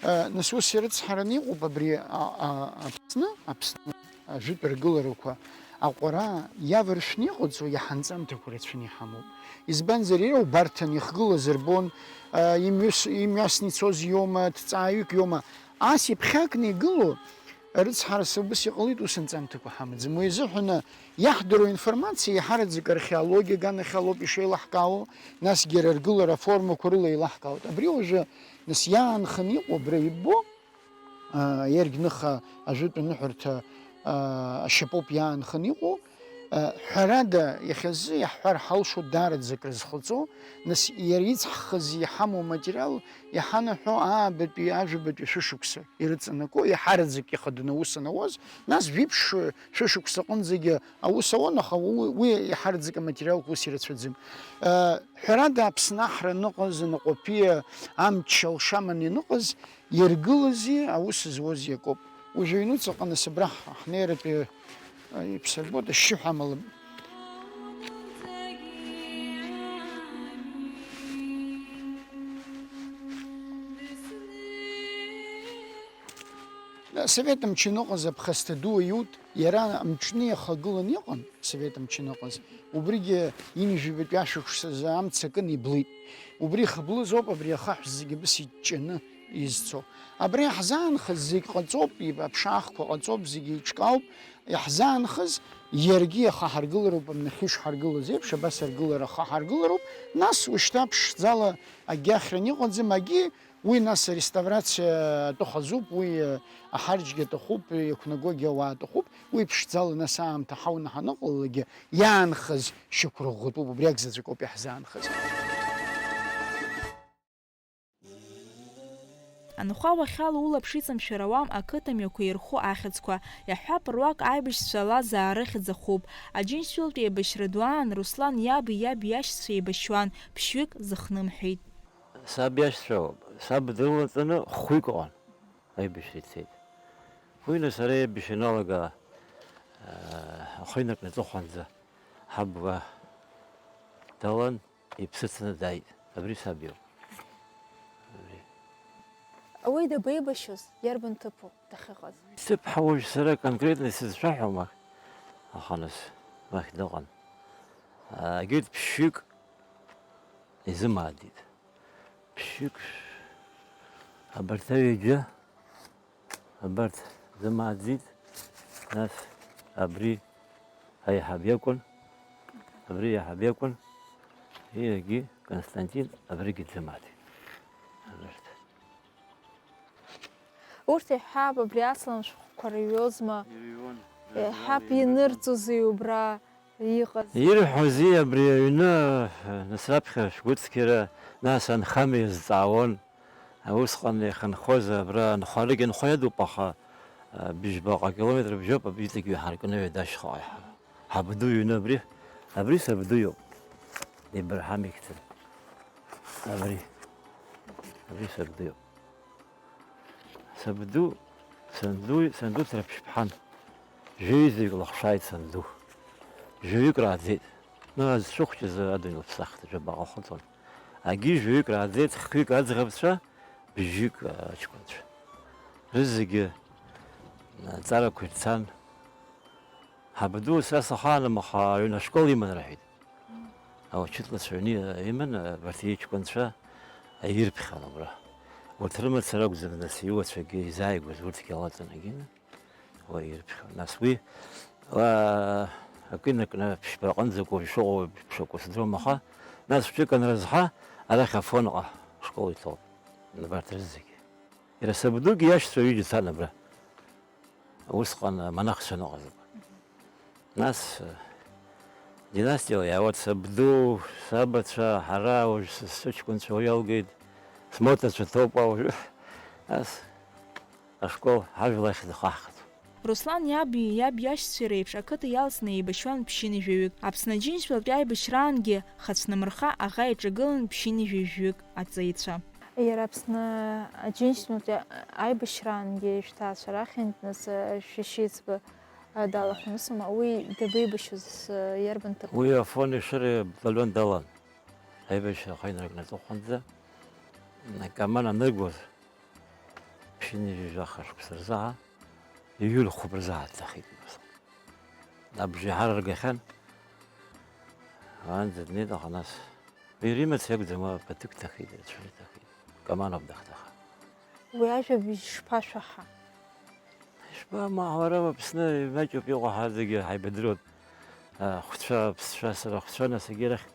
Э, нас ус ирыцҳараны иҟоуп абри, а, а, Аԥсны, Аԥсны ажәытә ргыларақәа аҟәара иаваршәны иҟаҵоу иаҳа анҵамҭақәа рацәаны иҳамоуп. Избанзар, иара убарҭан ихгылаз рбон, а, имҩас-, имҩасны ицоз иоума, ҭҵааҩык иоума, ас иԥхьакны игылоу, рыцҳарас убас иҟалеит, ус анҵамҭақәа ҳамаӡам. Уи азыҳәаны иаҳдыруа информациа иаҳараӡак археологиа аганахьала ауп ишеилаҳкаауа, насгьы иара аргылара аформақәа рыла еилаҳкаауеит. Абри уажәы, нас, иаанханы иҟоу абра иббо, а, аергьныха ажәытә аныҳәарҭа, а, ашьапоуп иаанханы иҟоу, а, ҳәарада, иахьазы иаҳҳәар ҳалшоит даараӡа акрызхәыцуа, нас, иара ицҳхыз иҳамоу аматериал иҳанаҳәо аабатәи, ажәабатәи шәышықәса ирыҵанаго, иаҳараӡак ихаданы аус анауаз, нас жәиԥшь, шәышықәса аҟынӡагьы аус ауан, аха уи, уи иаҳараӡак аматериалқәа ус ирацәаӡам. Э, ҳәарада, Аԥсны аҳра аныҟаз, Анаҟәаԥиа амч алшаман ианыҟаз, иргылази аус зуази акоуп. Уажә аҩнуҵаҟа, нас, абра ҳнеиратәи, э, иԥсырбоит, ашьшьыҳәа амала. Асовет мчы аныҟаз аԥхасҭа ду аиут, иара амҿны иахагылан иҟан, асовет мчы аныҟаз. Убригьы ҩынҩажәи жәабатәи ашәышықәсазы амца акын иблит. Убри ихыблыз ауп абри ахаҳә зегьы абас иҷҷаны изцо. Абра иаҳзаанхаз зегь ҟаҵоуп, аԥшаахқәа ҟаҵоуп, зегьы еиҿкаауп. Иаҳзаанхаз иаргьы иаха ҳаргылароуп, амнахьы ишҳаргылаз еиԥш, абас аргылара аха ҳаргылароуп. Нас ушьҭа ԥшӡала акгьы ахьраны иҟаӡам, акгьы Уи нас ареставрациа атәы хазуп, уи, э, аҳарџьгьы аҭахуп, иақәнагогьы ауаа аҭахуп, уи ԥшӡала нас аамҭа ҳауны ҳаныҟалалакгьы иаанхаз шьақәырӷәӷәатәуп, убри акзаҵәык ауп иаҳзаанхаз. Анхәа уахьала улаԥш иҵамшәар ауам ақыҭа мҩақәа ирху ахьӡқәа. Иаҳҳәап, руак аибашьцәа Лазаа рыхьӡ ахуп. Аџьынџьтәылатә еибашьра ду аан Руслан иаби иаб иашьцәа еибашьуан, ԥшьҩык зыхнымҳәит. Саб иашьцәа, саб дрылаҵаны хәҩык ыҟан, аибашьра ицеит. Уи нас ара аибашьра аналага, ахы инаркны аҵыхәанӡа ҳаб далан, иԥсы ҭаны дааит. Абри саб иоуп. Абри. Уи дабеибашьыз, иарбан ҭыԥу дахьыҟаз? Сыԥҳа уажә сара конкретно исызшәаҳәом, аха нас уахь дыҟан. Егьырҭ ԥшьҩык изымаадит. Ԥшьҩык, абарҭ аҩыџьа, абарҭ зымааӡеит, нас абри аиҳаб иакәын, абри аиҳаб иакәын, иаргьы Константин абригьы длымааӡеит. Абарҭ. Урҭ иаҳҳәап, абри асалам шәҟәқәа рыҩозма? Ирыҩуан. Иаҳҳәап, ирыҩуан, инырҵозеи убра? Иҟаз. Ирҳәозеи абри аҩны, нас раԥхьа шәгәыцқьара, нас анхамҩа иазҵаауан. Усҟан иахьынхоз абра анхарагьы анхо иадуп, аха, а, бжьбаҟа километр бжьоуп, абри иҵегь иҳаркны ҩадашьхаҟа иҳа-, ҳабду иҩны абри, абри сабду иоуп. Ибраҳам ихьӡын. Абри. Абри сабду иоуп. Сабду, санду, санду сара ԥшьԥҳан. Жәеизаҩык лыхшааит санду. Жәаҩык рааӡеит. Ну, зҽыхәҷыз адунеи лыԥсахт, жәабаҟа лхыҵуан. Агьи жәаҩык рааӡеит, хҩык аӡӷабцәа, бжьҩык аҷкәынцәа. Рызегьы, а, ҵарақәа ирцан. Ҳабду са сахаанымха аҩны ашкол иман рҳәеит. Аучытлацәа аҩны иман, абарҭ иҷкәынцәа ирԥхьан убра. Урҭ рымацара акәӡам, нас, иуацәагьы изааигәаз урҭгьы алаҵаны егьины уа ирԥхьон. Нас уи, уа, акы инаркны ԥшьба аҟынӡа акәу ишыҟоу ԥшакәу сыдыруам, аха, нас шәҩык анрызҳа, арахь Афонҟа ашкол иҭоуп, абарҭ рызегьы. Иара сабдугьы иашьцәа ҩыџьа цан абра. Усҟан амонахцәа ныҟаз. Нас, э, династиала иаауеит сабду, сабацәа, ҳара уажә сы-, сыҷкәынцәа уи иалгеит, смоҭацәа ҭоуп уа уажәы. Нас ашкол ҳажәлахь дхаҳхит. Руслан иаби иаб иашьцәеи реиԥш ақыҭа иалсны еибашьуан ԥшьынҩажәаҩык. Аԥсны Аџьынџьтәылатәи аибашьраангьы Хацәнмырха аӷа иҿагылан ԥшьынҩажәаҩык аҵеицәа. Иара Аԥсны Аџьынџьтәылатәи аибашьраангьы шәҭаацәа рахьынтә, нас, шәышьеиҵбы далахәын, ус аума? Уи дабеибашьыз, иарбан ҭыԥ? Уи Афон Ешыра баталион далан. Аибашьра ахы инаркны аҵыхәанӡа, Каман аныргоз, ԥшьынҩажәи жәаха шықәса рзы, иҩы рхәба рзы дҭахеит. Абжеиҳара ргахьан, уаанӡа днеит, аха нас Уи рымаҵ иакәӡам, уа ԥыҭк ҭахеит, рацәаны иҭахеит. Каманов дахҭаха. Уи ажәабжь шԥашәаҳа? Ишԥа, ма, уара Аԥсны имаҷуп иҟоу, ҳа зегьы ҳаибадыруеит. А, хәцәа, ԥсцәа, сара хәцәа, нас егьирахь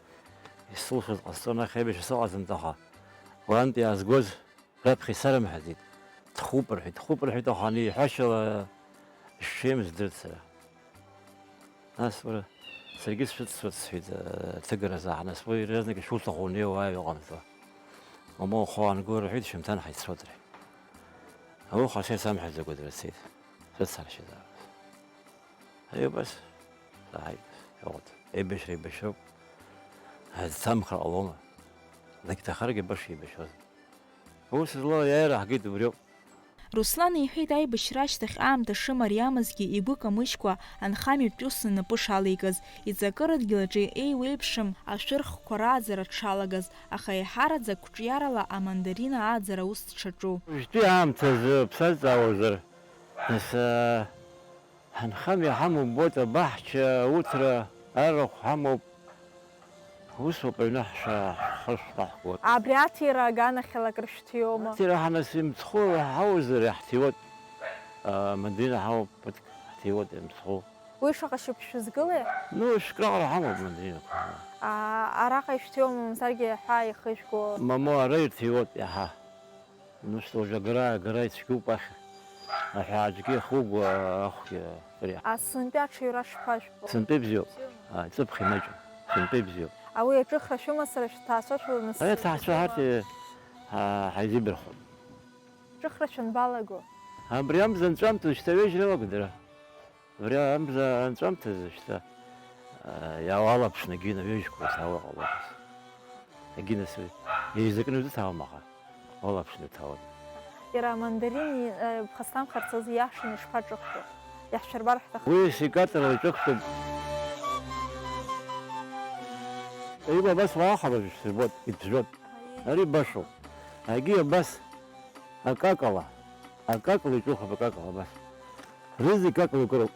исылшоз ҟасҵон, ахь аибашьра сыҟаӡамызт, аха уантәи иаазгоз раԥхьа исарымҳәаӡеит. Дхуп рҳәеит, дхуп рҳәеит, аха ани иҳәашьала ишшеим здырт сара. Нас уара, саргьы сшәыццоит, сҳәеит, э, ҭыгара заҳа. Нас уи иаразнак ишуҭаху унеиуа уааи уҟамҵо. Мамоу, ухы уаангыл рҳәеит, шьымҭан ҳаиццоит рҳәеит. Ауха сеицамҳәаӡакәа дырцеит. Срыцҳаршьеит аамҭа. Аиубас, саҳаит, иҟоуп. Еибашьра еибашьроуп. Ҳазцамхар ҟалома? Дагьҭахаргьы баша еибашьуазар. Ус злоу аиааира ҳгеит убриоуп. Руслан иҳәеит, аибашьра ашьҭахь аамҭа шымариамызгьы игәы камыжькәа анхамҩатә ус инапы шалеикыз, иҵакыра дгьыл аҿы еиуеиԥшым ашәырхқәа рааӡара дшалагаз, аха еиҳараӡак қәҿиарала амандарина ааӡара аус дшаҿу. Уажәтәи аамҭазы бсазҵаауазар, нас, ҳанхамҩа ҳамоуп, ббоит, абаҳча, ауҭра, арахә ҳамоуп. Усоуп аҩны ҳшаа-, ҳхы шаҳгоит. Абри аҭира аганахьала акыр шәҭиуама? Аҭира ҳанас имцхәы ҳауазар иаҳҭиуеит. А, мандарина ҳауп, ԥыҭк ҳҭиуеит имцхәы. Уи шаҟа шьоук шәызгылеи? Ну, шәкраҟара ҳамоуп мандаринақәа. А, араҟа ишәҭиуама, мамзаргьы аҳәаа ихыжәго? Мамоу, ара ирҭиуеит иаҳа. Нушьҭа уажә агара, агара ицәгьоуп ахь. Аҳәааҿгьы иахугоу ахәгьы, ари. А сынтәа аҽаҩра шԥажәбо? Сынтәа ибзиоуп. Бзиоума? Ааи, ҵыԥх имаҷым. Сынтәа ибзиоуп. Ауи аҿыхра шәымазар шәҭаацәа шәылныс. Ари аҭаацәа ҳарҭ, а, ҳаизибархәон. Ҿыхра шәанбалаго? Абри амза анҵәамҭаз шьҭа ҩежьра иалаго дара. Абри амза анҵәамҭазы шьҭа, а, иаалаԥшны гьы инаҩежьқәа саауа ҟалоит. Егьи нас еизакны узыҭаауам аха, уалаԥшны уҭаауеит. Иара амандарин, э, ԥхасҭамхарц азы иашаны ишԥаҿыхтәу? Иаҳшәырбар ҳҭахын. Уи секатор лҿыхтәуп. Ибо абас уаахәарыжәшәа ибоит, иԥжәоит. Ари башоуп. Егьи абас акакала, акакала иҿыхуп, акакала абас. Рызегь акакала икыроуп.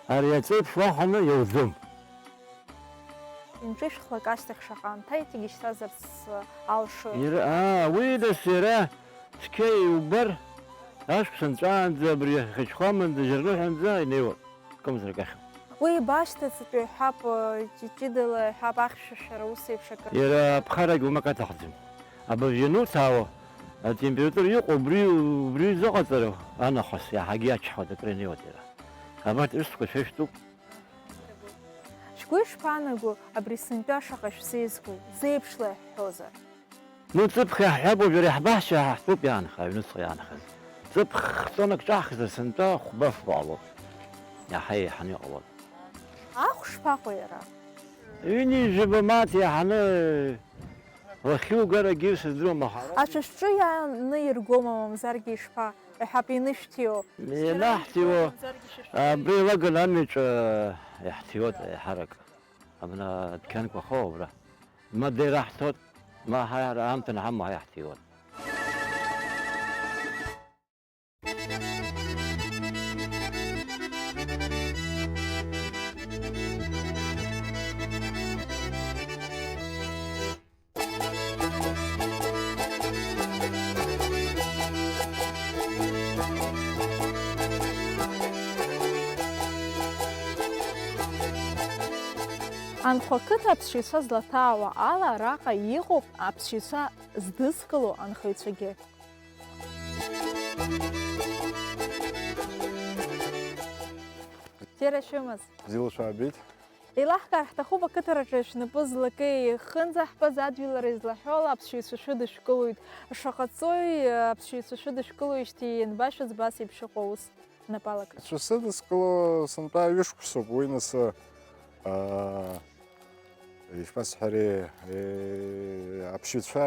Ари аҵеиԥш уаҳаны иауӡом. Инҿышәхлак ашьҭахь шаҟа аамҭа иҭигьежьҭазарц алшои? Иара, аа, уи нас иара цқьа иубар, ашықәс анҵәаанӡа, абри ахьхьычхәаманӡа, жьырныҳәанӡа инеиуан, акымзарак ахьуп. Уи ибашьҭацатәи ҳәап, ҷыҷыдала ҳәап ахьшәашәара ус еиԥш акыр. Иара аԥхарагь уамак аҭахӡам. Абыржә иануҭаауа, атемпература иҟоу убри, убри изыҟаҵара анахыс иаҳагьы иачҳауеит, акыр инеиуеит иара. Абарҭ ҩызцәқәа шәа ишәтәуп. Шәгәы ишԥаанаго, абри сынтәа шаҟа шәзеизгои, зеиԥшла иаҳҳәозар? Ну, ҵыԥх иаҳҳәап, уажәы ари ҳбаҳча ҳаҳтәуп иаанха, аҩныҵҟа иаанхаз. Ҵыԥх хҵәанак ҿаҳхзар сынтәа хәба-фба ҟалоит. Иаҳа еиҳаны иҟалоит. Ахә шԥаҟоу иара? Ҩынҩажәаба мааҭ иаҳаны уахьугарагьы сыздыруам, аха. Ацәашәҿы иааны иргома, мамзаргьы ишԥа? Иҳәап, инышәҭиуа. Ианаҳҭиуа, абри илаган амҩаҿы иаҳҭиуеит еиҳарак. Абна адәқьанқәа ахоу абра. Ма дара ҳҭоит, ма ҳара аамҭа анҳамоу ҳа иаҳҭиуеит. Анхәа ақыҭа аԥсшьаҩцәа злаҭаауа ала, араҟа иҟоуп аԥсшьаҩцәа здызкыло анхаҩцәагьы. Бзиара шәымаз. Бзиала шәаабеит. Еилаҳкаар ҳҭахуп, ақыҭараҿы шәнапы злакеи, хынӡа ҳбаз адгьылара излаҳәо ала аԥсшьаҩцәа шәыдышәкылоит. Шаҟа ҵои аԥсшьаҩцәа шәыдышәкылоижьҭеи ианбашәыӡба ас еиԥш иҟоу аус напалак? Шәысыдыскыло сынтәа ҩышықәсоуп, уи нас, аа, ишԥасҳәари, е, аԥсшьаҩцәа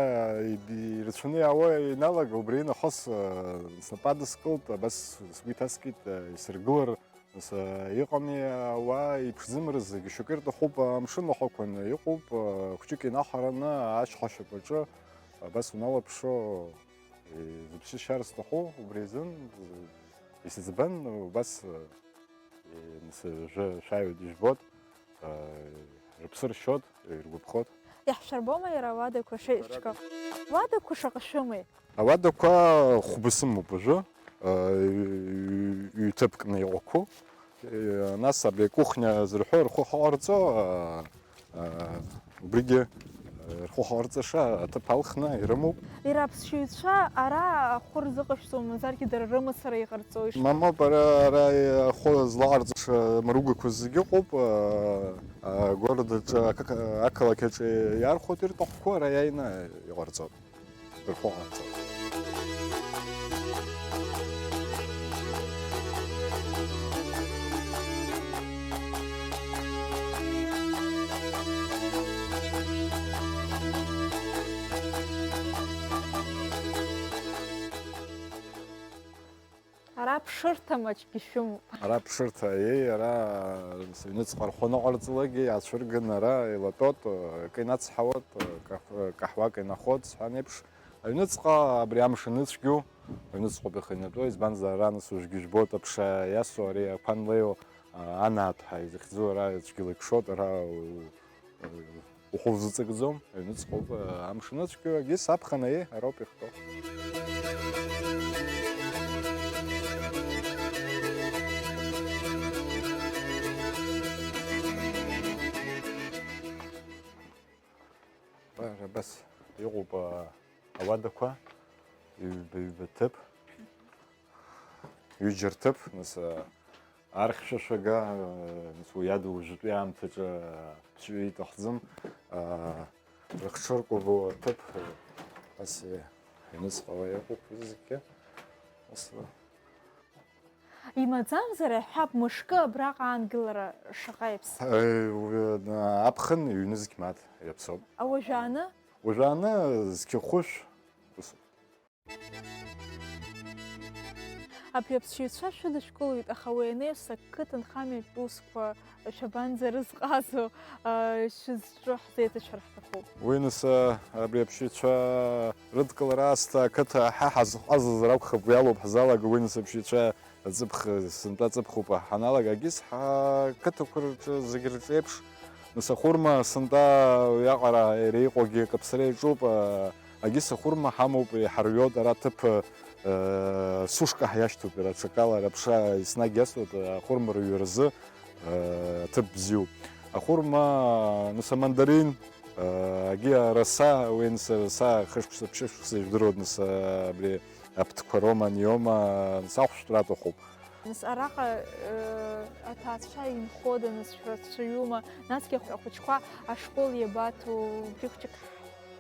иби-, ирацәаны иаауа иналага, убри нахыс, аа, снапы адыскылт, абас сгәы иҭаскит, аа, исыргылар. Нас, э, иҟами ауаа иԥшӡымраз, зегьы шьоукы ирҭахуп, амшын ахәақәаны иҟоуп, э, хәҷык инахараны ашьха шьапаҿы, абас уналаԥшо, э, зыԥсы шьар зҭаху, убри азын, э, исыӡбан, убас, э, нас, э, шәа-, шәааҩуеит, ижәбоит, э, рыԥсы ршьоит, иргәаԥхоит. Иаҳшәырбома иара ауадақәа шеиҿкаау? Уадақәа шаҟа шәымеи? Ауадақәа хәба сымоуп уажәы, ҩ-, ҩ-, ҩ-ҭыԥкны иҟақәоу. Нас абри акухня зырҳәо рхәы ахьыҟарҵо, убригьы рхәы ахьыҟарҵаша аҭыԥ алхны ирымоуп. Иара аԥсшьаҩцәа ара ахәы рзыҟашәҵо, мамзаргьы дара рымацара иҟарҵои? Мамоуп, ара, ара ахәы злаҟарҵаша амаругақәа зегьы ыҟоуп, агородаҿы, ақақ-, ақалақь аҿы иархәоит ирҭахқәоу, ара иааины иҟарҵоит. Рхәы ҟарҵоит. Ара ԥшырҭа маҷгьы шәымоуп. Ара ԥшырҭа, еи, ара аҩныҵҟа рхәы аныҟарҵалакгьы иаацәырганы ара илатәоит, акы инацҳауеит, каҳ-, каҳуак инахоит, сҳәан еиԥш. Аҩныҵҟа абри амш аныцәгьоу, аҩныҵҟоуп ихы инатәо, избанзар, ара нас уажәгьы жәбоит аԥша иасуа, ари ақәа анлеиуа, а, анааҭ ҳәа изыхьӡу ара цәгьала икшоит, ара у-, у-, ухәы узыҵакӡом, аҩныҵҟоуп, а, амш аныцәгьоу, агьыс аԥхын аиеи, ароуп ихтәоу. Абас иҟоуп, а, ауадақәа, ҩба-ҩба ҭыԥ, ҩыџьа рҭыԥ, нас, а, архьшәашәага, а, нас уи ада уажәтәи аамҭаҿы, а, ԥсҩы иҭахӡам, а, рыхҽыркәабо аҭыԥ, а, ас, а, Аҩныҵҟала иҟоуп уи зегьы. Ас Имаӡамзар, иаҳҳәап, мышкы абраҟа аангылара шаҟа иаԥс-. Э, уи, аԥхын ҩнызқь мааҭ иаԥсоуп. Ауажәааны? Уажәааны зқьы хәышә усуп. Абри аԥсшьаҩцәа шәыдышәкылоит, аха уи анаҩс ақыҭанхамҩатә усқәа шәабанӡарызҟазо, а, шәызҿу ҳзеиҭашәар ҳҭахуп. Уи нас, а, абри аԥсшьаҩцәа рыдкылара аасҭа ақыҭа ҳа ҳазҟазазар акәхап, уи алоуп ҳзалага, уи нас аԥсшьаҩцәа аҵыԥх, сынтәа аҵыԥхуп ҳаналага, агьыс ҳақыҭақәа рҿы зегь рҿы еиԥш, нас ахәырма сынтәа уиаҟара иара иҟоугьы акаԥсара иаҿуп, а, агьыс ахәырма ҳамоуп, иҳарҩоит ара ҭыԥ, а, сушка ҳиашьҭоуп, иара аҽакала, ара аԥша еснагь иасуеит, ахәырма рыҩразы, а, ҭыԥ бзиоуп. Ахәырма, нас амандарин, а, агьи араса, уи нас араса хышықәса, ԥшьышықәса ижәдыруеит, нас, а, абри аԥҭқәа роума, аниоума, нас ахәшәтәра аҭахуп. Нас араҟа, э, аҭаацәа инхода, нас шәрацәаҩума, насгьы ахә-, ахәыҷқәа ашкол иабаҭо, убри хәҷык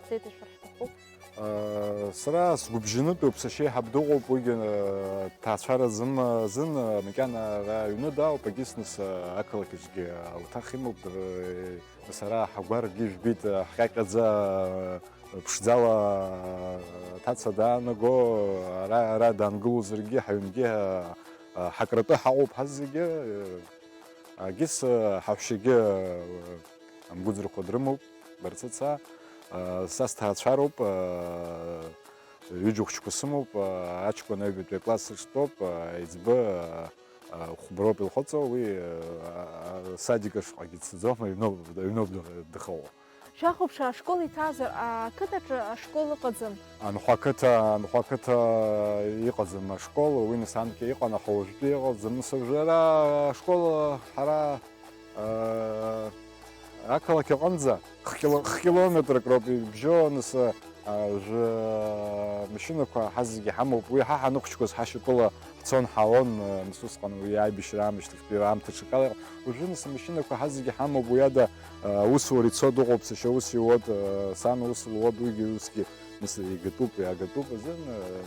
ҳзеиҭашәар ҳҭахуп. Э, сара сгәыбжьанытәуп, сашьеиҳаб дыҟоуп, уигьы, э, ҭаацәаразы азын, э, макьана ара аҩны даауп, агьыс нас, э, ақалақь аҿгьы ауҭах имоуп, э, Сара ҳгәаргьы жәбеит, ҳҟьаҟьаӡа, ԥшӡала аҭаца даанаго, ара, ара даангылозаргьы, ҳаҩнгьы ҳакратәы ҳаҟоуп ҳазегьы, агьыс ҳаҳәшьагьы амгәыӡрақәа дрымоуп, барцыца. Са сҭаацәароуп, ҩыџьа хәыҷқәа сымоуп, аҷкәын аҩбатәи акласс аҿтәоуп, аиҵбы Хәба роуп илхыҵуа, уи, а, а, садик ашҟагьы дцаӡом, аҩноуп, аҩноуп дыхауа. Шәахәаԥшыр, ашкол иҭазар, ақыҭаҿы ашкол ыҟаӡам. Анхәа ақыҭа, Анхәа ақыҭа иҟаӡам ашкол, уи нас анкьа иҟан, аха уажәтәи иҟаӡам. Нас уажәы ара ашкол ҳара, а, ақалақь аҟынӡа хкило-, хкилометрак роуп ибжьо, нас, а, Уажәы амашьынақәа ҳазегьы ҳамоуп, уи ҳа ҳаныхәыҷқәаз ҳашьапыла ҳцон, ҳаауан, нас усҟан уи аибашьра аамышьҭахьтәи аамҭа ҽакала иҟан. Уажәы нас амашьынақәа ҳазегьы ҳамоуп, уи ада, аусура ицо дыҟоуп, сашьа ус иуоуп, сан ус луоуп, уигьы усгьы нас игатәуп, иагатәуп азын,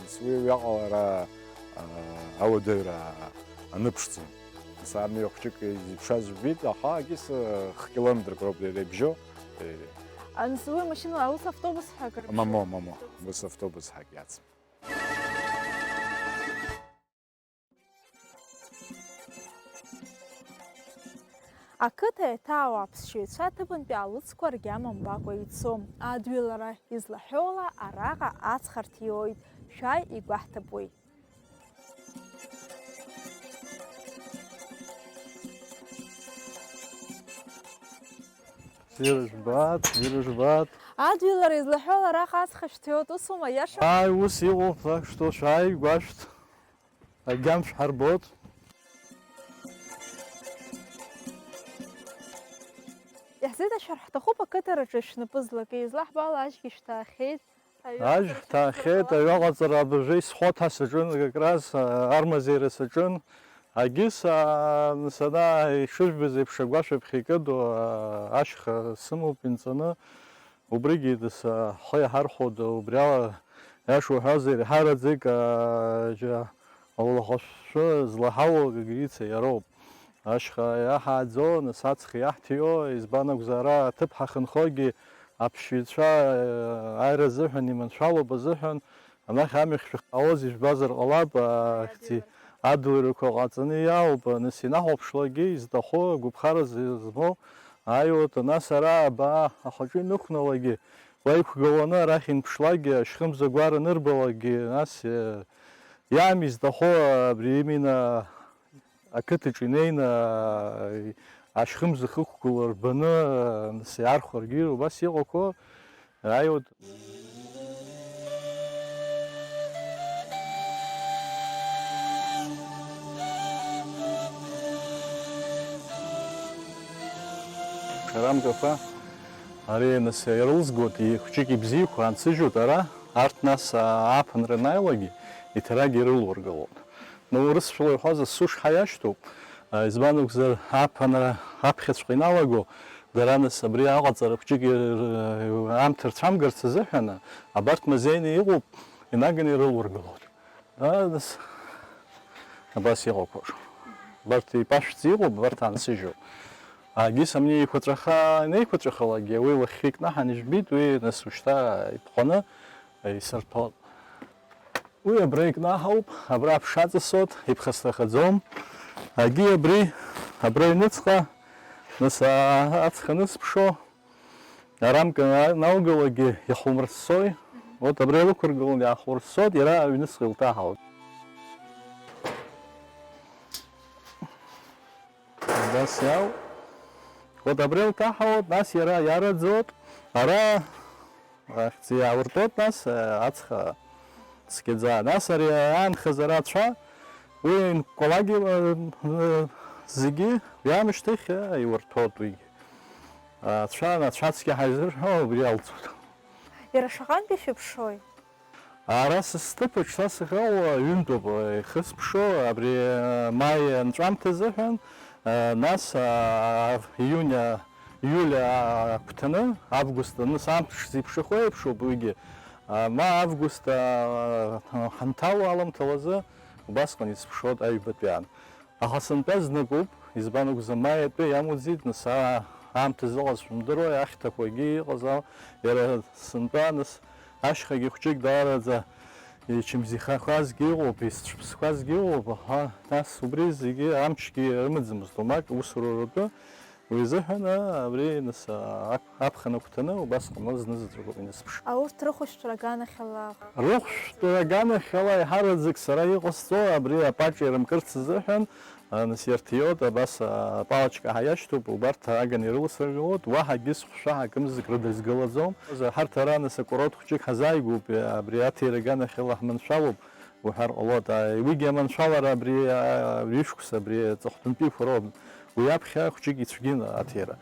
нас уи уиаҟара, а, ауадаҩра аныԥшӡом. Нас амҩа хәҷык изеиԥшаз жәбеит, аха агьыс хкилометрак роуп иара ибжьо. Э, Анс-, уи машьынала, ус автобус ҳәа акыр Мамо, мамо, ус автобус ҳәа иацым. Ақыҭа иҭаау аԥсшьаҩцәа аҭыԥантәи алыцқәа ргьама мбакәа ицом. Адҩылара излаҳәоула, араҟа аҵх рҭиуеит, шәааи, игәаҳҭап уи. Ирыжәбаат, ирыжәбаат. Адгьылара излаҳәо лара аха аҵх шәҭиуеит, усума, иашоума? Ааи, ус иҟоуп, так что шәааи, гәашәҭ, агьама шәҳарбоит. Иаҳзеиҭашәар ҳҭахуп ақыҭараҿы шәнапы злакы, излаҳбо ала ажьгьы шәҭаахьеит. Ажь ҳҭаахьеит, аҩаҟаҵара абыржәы исхәо ҭа саҿын, как раз, а, армазеира саҿын. Агьыс, а, сана ишыжәбаз еиԥш, агәашә аԥхьа икыду, а, ашьха сымоуп инҵаны. Убригьы дас, а, ҳхы иаҳархәода, убри ала, иаша уҳәозар, иҳараӡак, а, џьа, ауалахәашәы злаҳауа Гагрица иароуп. Ашьха иаҳааӡо, нас аҵх иаҳҭиуа, избан акәзар, ара аҭыԥ ҳахьынхогьы аԥсшьаҩцәа, э, ааира азыҳәан, иманшәалоуп азыҳәан, анахь амҩахь шәахьаауаз ижәбазар ҟалап, ахьӡи адгьыларақәа ҟаҵаны иаауп, нас инахәаԥшлакгьы изҭаху агәаԥхара змоу ааиуеит, нас ара абаа ахаҿы инықәналагьы, уа иқәгыланы арахь инԥшлакгьы, ашьхымза гәара анырбалакгьы, нас, э, иаами изҭаху абри имина Ақыҭаҿы инеины, аа, ашьхымза хықәкыла рбаны, аа, нас иаархәаргьы убас иҟақәоу ааиуеит. Шарамкақәа ари нас ирылзгоит, ихәҷык ибзиақәа ансыжьуеит ара, арҭ нас, аа, ааԥынра анааилакгьы иҭарагьы ирылургылоит. Наурысшәала иҳәаз асушҳа иашьҭоуп. Избан акәзар, аԥынра аԥхьаҵәҟьа иналаго, дара нас абри аҟаҵара хәҷык ир-, аамҭа рцәамгарц азыҳәан, абарҭ мазеины иҟоуп, инаганы ирылургылоит. Нас абас иҟақәоу. Абарҭ еиԥашәӡа иҟоуп, абарҭ аансыжьуп. Агьыс амни еиқәаҵәаха, инеиқәаҵәахалагьы уи лахьхьи икнаҳан ижәбеит, уи нас ушьҭа иԥҟаны исырҭәоит. Уи абра икнаҳауп, абра аԥша аҵасоит, иԥхасҭахаӡом. Агьи абри, абра аҩныҵҟа, нас а-, ацха анысԥшо, арамка на-, налгалогьы иахумырссои. Вот абра илықәыргылан иаахурссоит, иара аҩныҵҟа илҭаҳауеит. Абас иау. Вот абра илҭаҳауеит, нас иара иараӡоит. Ара Ахьӡ иауртәоит, нас, э, ацха цқьаӡа. Нас ари аанхаз ара ацәа, уи инкәалагьы, э, э, зегьы, уи аамышьҭахь, э, иуртәоит уигьы. Ацәа, ацәа цқьа ҳаизырҳәо убри алҵуеит. Иара шаҟантәи шәыԥшуи? Ара сысҭыԥаҿ са сахьыҟоу ҩынтәоуп, э, ихысԥшуа, абри, э, маи анҵәамҭа азыҳәан, э, нас, а, июнь, а, иуль агәҭаны, август аныс амш зеиԥшрахо еиԥшуп уигьы. А, ма август, а, ҳанҭало аламҭалазы убасҟан исԥшуеит аҩбатәи аан. Аха сынтәа зныкуп, избан акәзар, маи атәы иамуӡеит, нас, аа, аамҭа зыҟаз шәымдыруа, ахьҭақәагьы иҟаз ала, иара сынтәа, нас, ашьхагьы хәҷык даараӡа ичымзихахазгьы ыҟоуп, ицәыԥсқәазгьы ыҟоуп, аха, нас, убри зегьы амчгьы рымаӡамызт, уамак усура ртәы, уи азыҳәан, аа, абри, нас, аа, ак-, аԥхын агәҭаны убасҟан зны-заҵәык ауп инысԥш. А урҭ рыхәшәтәра аганахьала? Рыхәшәтәра аганахьала еиҳараӡак сара иҟасҵо абри апаҿ ирымкырц азыҳәан, а, нас ирҭиуеит, абас, а, апалочка ҳәа иашьҭоуп, убарҭ аганы ирыласыргылоит, уаҳа акгьы схәшәа акымзык рыдызгылаӡом. Ҳарҭ ара нас акурорт хәҷык ҳазааигәоуп, абри аҭира аганахьала ҳманшәалоуп уҳәар ҟалоит. А, уигьы аманшәалара абри, а, ҩышықәса абри аҵыхәтәантәиқәа роуп. Уи аԥхьа хәҷык ицәгьан аҭира.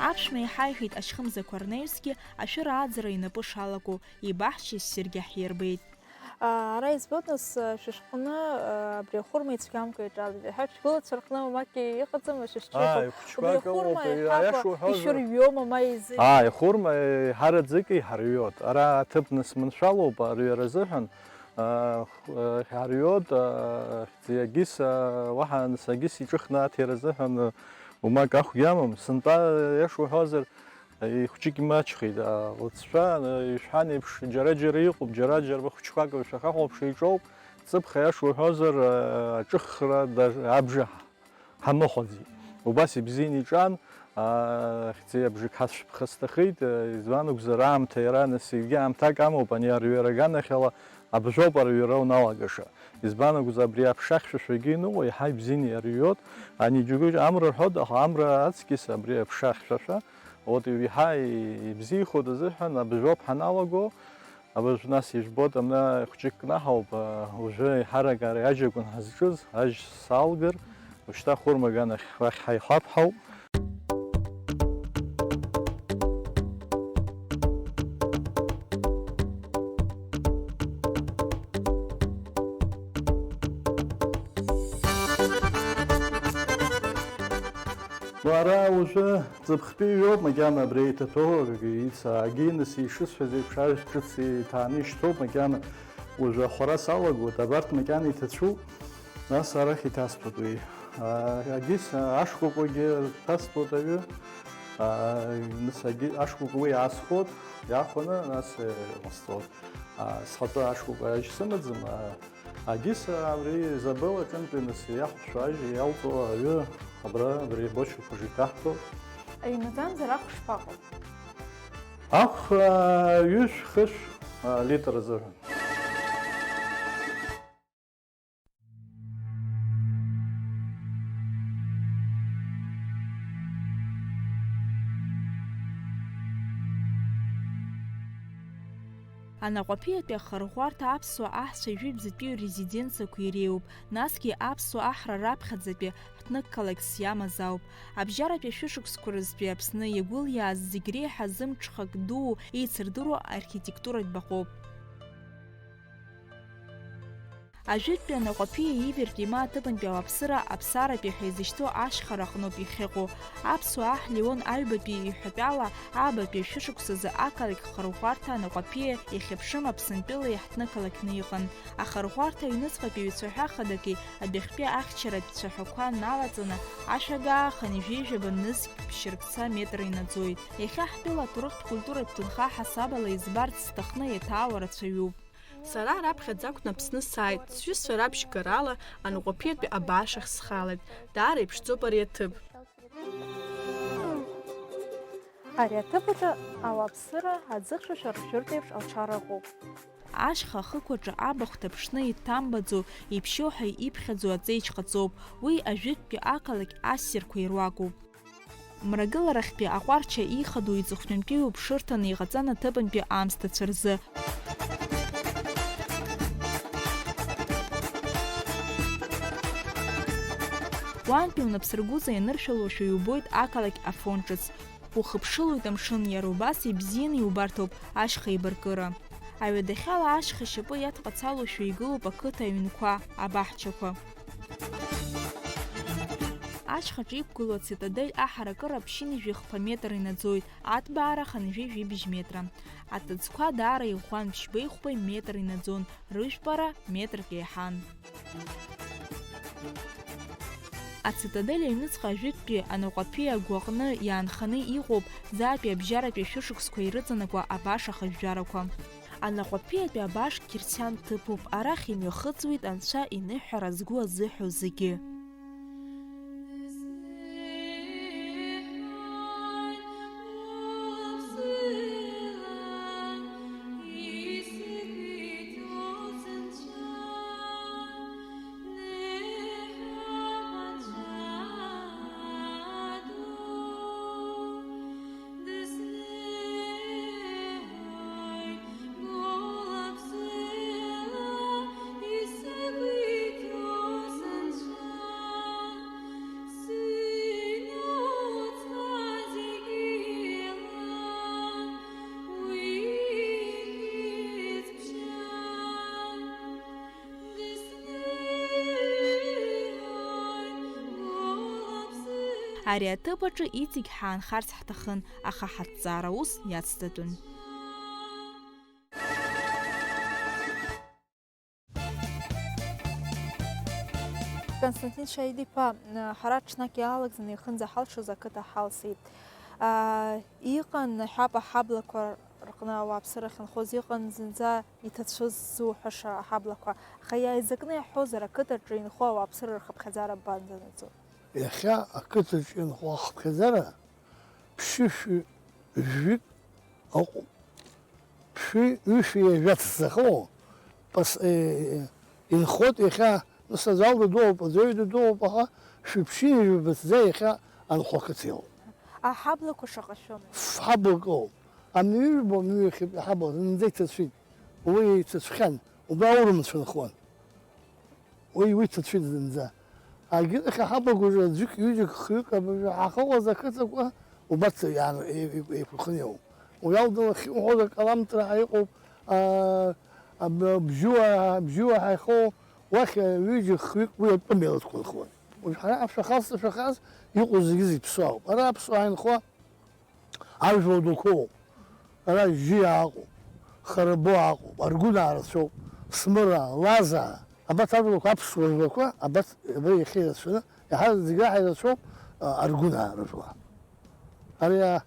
Аԥшәма иҳаиҳәеит, ашьхымзақәа рнаҩсгьы ашәыра ааӡара инапы шалаго, ибаҳча ссиргьы ҳирбеит. Ара избоит, нас, шәышҟны, абри ахәырма ицәгьамкәа иҿалеит. Ҳа шәгәылацәа рҟны мамак иҟаӡам, шәышьҭрақәа. Ааи, хәыҷқәак. Убри ахәырма ыҟоуп, иаҳа иашоу ҳәозар. Ишәырҩома, ма изы? Ааи, ахәырма, еиҳараӡак иҳарҩоит. Ара аҭыԥ нас маншәалоуп, арҩара азыҳәан, а, х-, а, иҳарҩоит, а, хьӡи агьыс, а, уаҳа нас агьыс иҿыхны аҭира азыҳәан, а, умак ахәгьы амам. Сынтәа, иашоу ҳәозар, Ихәҷык имаҷхеит, а, лыҵшәа, а, ишәҳәан еиԥш, џьара-џьара иҟоуп, џьара-џьара хәыҷқәак шәахьахәаԥшуа иҿоуп, ҵыԥх аиаша уҳәозар, а, аҿыхра даже абжа ҳамыхәаӡеит. Убас ибзианы иҿан, а, хьӡи абжак ҳацәԥха сҭахеит, а, избан акәзар, аамҭа иара нас егьи аамҭак амоуп, ани арҩара аганахьала абжоуп арҩара уналагаша. Избан акәзар, абри аԥша хьшәашәагьы иныҟәо, еиҳа ибзианы иарҩоит, ани џьоукы амра рҳәоит, аха амра аҵкьыс абри аԥша хьшәашәа, Вот еиҳа ибзиахоит азыҳәан, абыжәоуп ҳаналаго, абыжә нас ижәбоит, амна хәҷык кнаҳауп, уажәы еиҳарак ари ажь акәын ҳазҿыз, ажь салгар, ушьҭа хәырма аганахь уахь ҳаихәаԥҳауп. Уара уажәы ҵыԥхтәи иоуп, макьана абри иҭаҭәо, ица агьинас ишысҳәаз еиԥш, ажә ҿыц иҭааны ишьҭоуп, макьана уажәы ахәара салагоит, абарҭ макьана иҭацәуп, нас арахь иҭасҵоит уи. А, агьыс, а, ашкәакәагьы ҭасҵоит аҩы, а, нас агьы-, ашкәакәа уи аасхәот, иаахәаны, нас, э, иҟасҵоит. А, схатәы ашкәакәа ажь сымаӡам, а, Агьыс абри Изабел аҿынтәи нас иахәшәу ажь иалҵуа аҩы абра, абри абочақәа рҿы икаҳҭәо. Инаӡамзар ахә шԥаҟоу? Ахә, аа, ҩышә, хышә, аа, литр азыҳәан. Анаҟәаԥиатәи ахырӷәӷәарҭа аԥсуа аҳцәа жәибжьатәи ррезиденциақәа иреиуоуп, насгьы аԥсуа аҳра раԥхьаӡатәи ҳҭнықалақьс иамаз ауп. Абжьаратәи ашәышықәсқәа рзтәи Аԥсны иагәылиааз зегь реиҳа зымҽхак дуу еицырдыруа архитектуратә баҟоуп. Ажәытәтәи анаҟәаԥиа ивертә има аҭыԥантәи ауааԥсыра аԥсаратәи ҳәа изышьҭоу ашьхара аҟноуп иахьыҟоу. Аԥсуа аҳ Леон Аҩбатәи иҳәатәала, аабатәи ашәышықәсазы ақалақь Хырӷәӷәарҭа анаҟәаԥиа иахьыԥшым Аԥсынтәыла иаҳҭны қалақьны иҟан. Ахырӷәӷәарҭа аҩныҵҟатәи ҩцәаҳәа хадаки адәахьтәи ахьчаратә цәаҳәақәа налаҵаны, ашә агаахан ҩажәи жәаба нызқь ԥшьыркца метр инаӡоит. Иахьа ҳтәыла аҭоурыхтә культуратә ҭынха ҳасабала избарц зҭахны еиҭаау рацәаҩуп. Сара раԥхьаӡа акәны Аԥсны сааит, сҩызцәа рабжьгарала анаҟәаԥиатәи абааш ахь схалеит. Даара иԥшӡоуп ари аҭыԥ. Ари аҭыԥ аҿы ауааԥсыра аӡыхьшәашәа ржәыртә еиԥш алшара ыҟоуп. Ашьха ахықәаҿы абахә ҭаԥшны иҭамбаӡо, иԥшьоу ҳәа иԥхьаӡо аҵеиџь ҟаҵоуп, уи ажәытәтәи ақалақь ассирқәа ируакуп. Мрагыларахьтәи аҟәарча ихадоу иҵыхәтәантәи уԥшырҭаны иҟаҵан аҭыԥантәи аамсҭацәа рзы. Уаантәи унапсыргәыҵа ианыршәалоушәа иубоит ақалақь Афон ҿыц. Ухыԥшылоит амшын, иара убас ибзианы иубарҭоуп ашьха еибаркыра. Аҩадахьала ашьха шьапы иадҟацалоушәа игылоуп ақыҭа аҩнқәа, абаҳчақәа. Ашьхаҿы иқәгылоу ацитадель аҳаракыра ԥшьынҩажәи хԥа метр инаӡоит, аҭбаара хынҩажәи жәибжь метра. Аҭыӡқәа даара иӷәӷәан, ԥшьбеи хәбеи метр инаӡон, рыжәпара метрк еиҳан. Ацитадель аҩныҵҟа ажәытәтәи анаҟәаԥиа агәаҟны иаанханы иҟоуп заатәи абжьаратәи ашәышықәсқәа ирыҵанакуа абааш ахыжәжәарақәа. Анаҟәаԥиатәи абааш қьырсиан ҭыԥуп, арахь имҩахыҵуеит Анцәа иныҳәара згәы азыҳәо зегьы. Ари аҭыԥ аҿы иҵегь ҳаанхарц ҳҭахын, аха ҳаҭҵаара ус иацҵатәын. Константин Шаид-иԥа, ҳара ҽнак иалагӡаны иахынӡаҳалшоз ақыҭа ҳалсит. Иҟан ҳәап аҳаблақәа рҟны ауааԥсыра ахьынхоз, иҟан зынӡа иҭацәыз зуҳәаша аҳаблақәа, аха иааизакны иаҳҳәозар, ақыҭаҿы инхо ауааԥсыра рхыԥхьаӡара ббанӡанаҵо? Иахьа ақыҭаҿы инхо ахыԥхьаӡара ԥшьышәи жәҩык ыҟоуп. Ԥшьҩи ҩышәи иажәа ҭӡахо, пас-, э, инхоит иахьа, нас азал дадууп, аӡәаҩ дадууп, аха шәи ԥшьынҩажәи быҭӡа иахьа анхо ақыҭа иоуп. Аҳаблақәа шаҟа шәымоу? Ф-, ҳаблак ыҟоуп. Амҩа ҩба, амҩа ҩахьатәи аҳабла зынӡа иҭацәит. Уи иҭацәхьан, убра аурымцәа нхуан. Уи, уи ҭацәит зынӡа. Агьырахь аҳаблақәа аҿы аӡәык, ҩыџьак, хҩык абыржәы ҳахьыҟаз ақыҭақәа убарҭ иаан-, еи-, еи-, еиқәырхын иҟоуп. Уи ала ахьыҟоу акаламҭра ҳәа иҟоуп, а, аб-, абжьуаа, абжьуаа ҳәа иҟоу, уахь ҩыџьа, хҩык уи атәым еилыдкылахуан. Уажә ҳара ашәахалҵ, ашәахалҵ иҟоу зегьы зегь ԥсуаауп. Ара аԥсуаа инхо Ажәлар дуқәоуп. Ара Жьиа аҟоуп, Харабо аҟоуп, Аргәынаа рацәоуп, Смыраа, Лазаа. Абарҭ ажәларқәа, аԥсуа жәлақәа, абарҭ, абра иахьа ирацәаны, иаҳа зегь раҳа ирацәоуп, а, Аргәынаа рыжәла. Ари, а,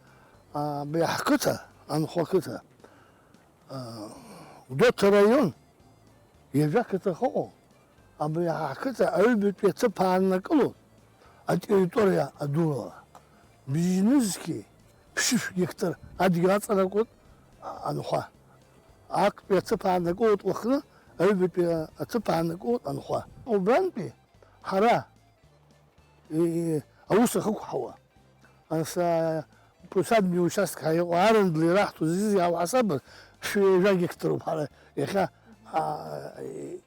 а, абри ҳқыҭа, анхо ақыҭа, а, Гәдоуҭа араион, ҩажәа қыҭа ахьыҟоу, абри ҳқыҭа аҩбатәи аҭыԥ ааннакылоит атерриториа адурала. Бжьнызқьи ԥшьышә гектар адгьыл аҵанакуеит анхәа. Актәи аҭыԥ ааннакылоит Лыхны, аҩбатәи аҭыԥ ааннакылоит анхәа. Убрантәи ҳара, и-, и-, аус ахықәҳауа, ас, а, плюс адгьыл участок ҳәа иҟоу арендла ираҳҭо зегьы-зегьы ҳауҳасабыр, шәи жәа гектаруп ҳара иахьа, а, и-,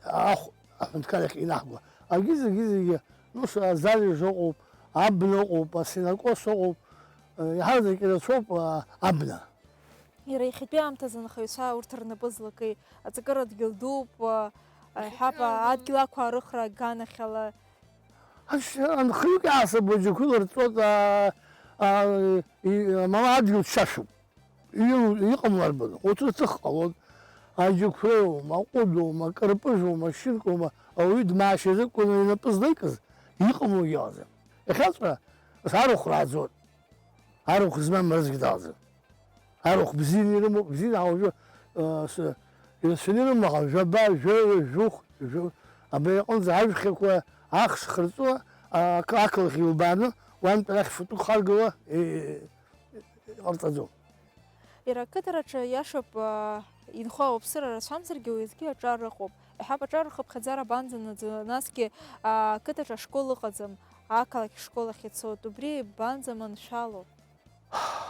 ахә аҳәынҭқар иахь инаҳго. Агьы-, зегьы-зегьы, ну, с-, азалежә ыҟоуп, абна ыҟоуп, асенокос ыҟоуп, э, иаҳа-, зегь ирацәоуп, а, абна. Иара иахьатәи аамҭазы анхаҩцәа урҭ рнапы злакеи, аҵакыра дгьыл дууп, а, Аиҳаб адгьыл ақәаарыхра аганахьала. Анхаҩык иаасаб аџьықәреи рҵоит, аа, аа, и-, мала адгьыл ччашәуп. Иҩу-, иҟамлар баны, урҭ рҭых ҟалон. Аџьықәреиума, аҟәыдоума, акырпыжәоума, ашьынкоума, ауаҩы дмаашьазы акәын инапы злеикыз, иҟамлогьы ыҟаӡам. Иахьаҵәҟьа арахә рааӡоит. Арахә змам рызегь далаӡам. Арахә бзианы ирымоуп, бзианы ҳа уажәы, э, с-, ирацәаны ирымоу ҳа жәаба, жәаҩа, жәохә, жәо-, абри аҟынӡа ажәхьақәа ахш хырҵәо, а-, ақалақь илбааны, уантәи арахь фатәык харгыло, э, э, иҟарҵаӡом. Иара ақыҭараҿы, иашоуп, аа, инхо ауаԥсыра рацәамзаргьы, уеизгьы аҿар ыҟоуп. Еиҳаб аҿар рхыԥхьаӡара абанӡанаӡо, насгьы, аа, ақыҭаҿы ашкол ыҟаӡам, ақалақь ашкол ахь ицоит, убри банӡаманшәало?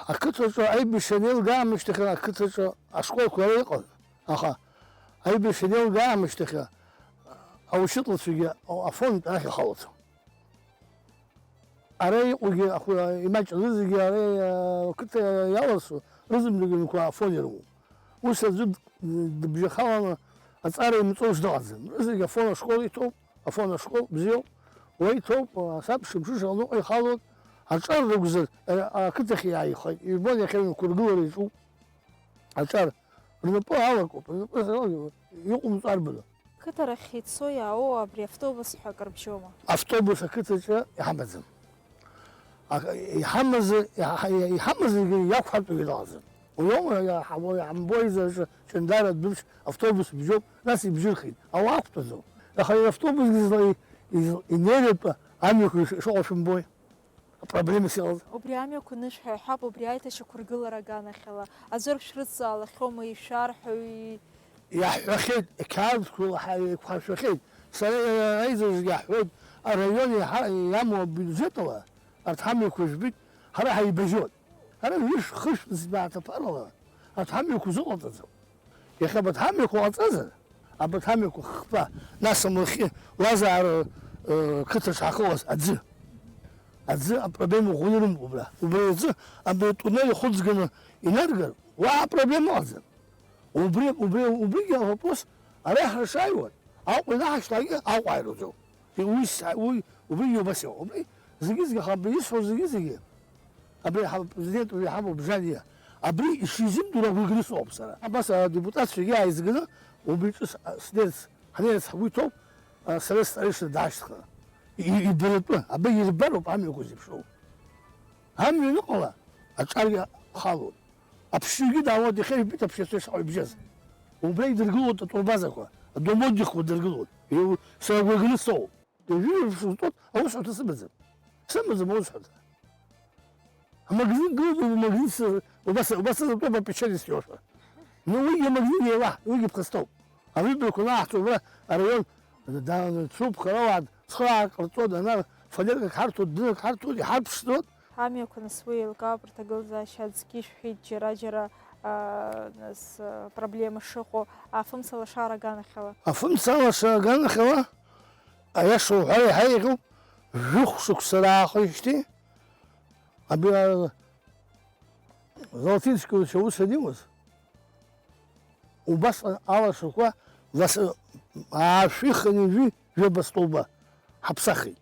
Ақыҭаҿы аибашьра анеилга аамышьҭахь ақыҭаҿы ашколқәа ара иҟан, аха аибашьра анеилга аамышьҭахь аушьытлацәагьы афонд арахь ихалацәон. Ара иҟоугьы ахәы имаҷ рызегьы ара, ақыҭа иаласу рызынтәык рынқәа афон ирымоуп. Ус аӡәы дыбжьахаланы аҵара имҵоу дыҟаӡам. Рызегь афон ашкол иҭоуп, афон ашкол бзиоуп, уа иҭоуп, асабша мҽыша аныҟәа ихалоит, аҿар ракәзар, ақыҭахь иааихеит, ижәбон иахьа рынқәыргылара иаҿуп. Аҿар рнапы алакуп, рнапы иҟоумҵо арбану? Қыҭарахь ицо иаауоу абри автобус ҳәа акыр бжьома? Автобус ақыҭаҿы иҳамаӡам. Аха иҳамазар, иҳа-, иҳамазаргьы иақәҳартәугьы ыҟаӡам. Уиоума иаҳа-, иаҳамбо аизараҿы Ҷандара адәыԥш автобус бжьоуп, нас ибжьырхит, ауаа ақәтәаӡом. Аха иара автобусгьы изла-, из-, инеиратәы амҩақәа иш-, ишыҟоу шәымбои? Апроблемас иҟаз. Убри амҩақәа анышәҳәа, иҳәап, убри аиҭашьақәыргылара аганахьала аӡәыр шәрыцзаалахьоума, ишәарҳәои? Иаҳҳәахьеит, ақьаадқәа еиқәҳаршәахьеит. Сара иара аизараҿгьы иаҳҳәоит, араион иаҳа-, иамоу абиуџьетала арҭ ҳамҩақәа жәбеит, ҳара ҳаибажьоит. Ара ҩышә-хышә змааҭаԥарала арҭ ҳамҩақәа зыҟаҵаӡом. Иахьа абарҭ ҳамҩақәа ҟаҵазар, абарҭ ҳамҩақәа хԥа, нас амлахьы лазаара, ы, қыҭаҿ ҳахылаз аӡы. Аӡы апроблема ӷәӷәаны ирымоуп убра. Убри аӡы абри атуннел ихәыҵганы инаргар, уаҳа апроблема ыҟаӡам. Убри, убри, убригьы авопрос ара ҳаршааиуан, Аҟәа инаҳашьҭуагьы Аҟәа ааируаӡом. Уи са-, уи, убригьы убас иҟоуп. Убри зегьы-зегьы, аха абри исҳәо зегьы-зегьы, абри ҳа-, президент убри иҳамоу Бжьаниа, абри ишизымдыруа агәра ганы сыҟоуп сара. Абас адепутатцәагьы ааизганы убри ҿыц, а, снеирц, ҳнеирц ҳгәы иҭоуп, а, сара старейшина даашьҭхны. И-, ибаратәы, абри ирбароуп амҩақәа зеиԥшроу. Амҩа аныҟала, аҿаргьы халоит. Аԥшьҩгьы даауеит, иахьа ижәбеит аԥшьацәа шаҟа ибжьаз. Убра идыргылоит атурбазақәа, адомодихқәа дыргылоит. Иу-, сара агәра ганы соуп. Ҩажәи жәаф сызтәоуп, аусҳәарҭа сымаӡам. Сымаӡам аусҳәарҭа. Амагазин гылоуп, амагазин сы-, убас, убас сызтәоуп апечали сиошәа. Ну, уигьы амагазин еилаҳ, уигьы ԥхасҭоуп. Аҩбарақәа анаҳҵо убра араион, да-, цәуп, харауаат, цхыраа ҟарҵо, дана фанеркак ҳарҭоит, дынак ҳарҭоит, иҳарԥшӡоит. Амҩақәа нас уи еилкаауп, рҭагылазаашьа аӡгьы ишәҳәеит, џьара-џьара, аа, нас, аа, проблема шыҟоу, афымца лашара аганахьала. Афымца лашара аганахьала, аиаша уҳәар иаҳа еиӷьуп, жәохә шықәса раахижьҭеи, абри, аа, Золотински аус аниуаз, убасҟан алашақәа лас-, аашәи хынҩажәи жәаба столба ҳаԥсахит.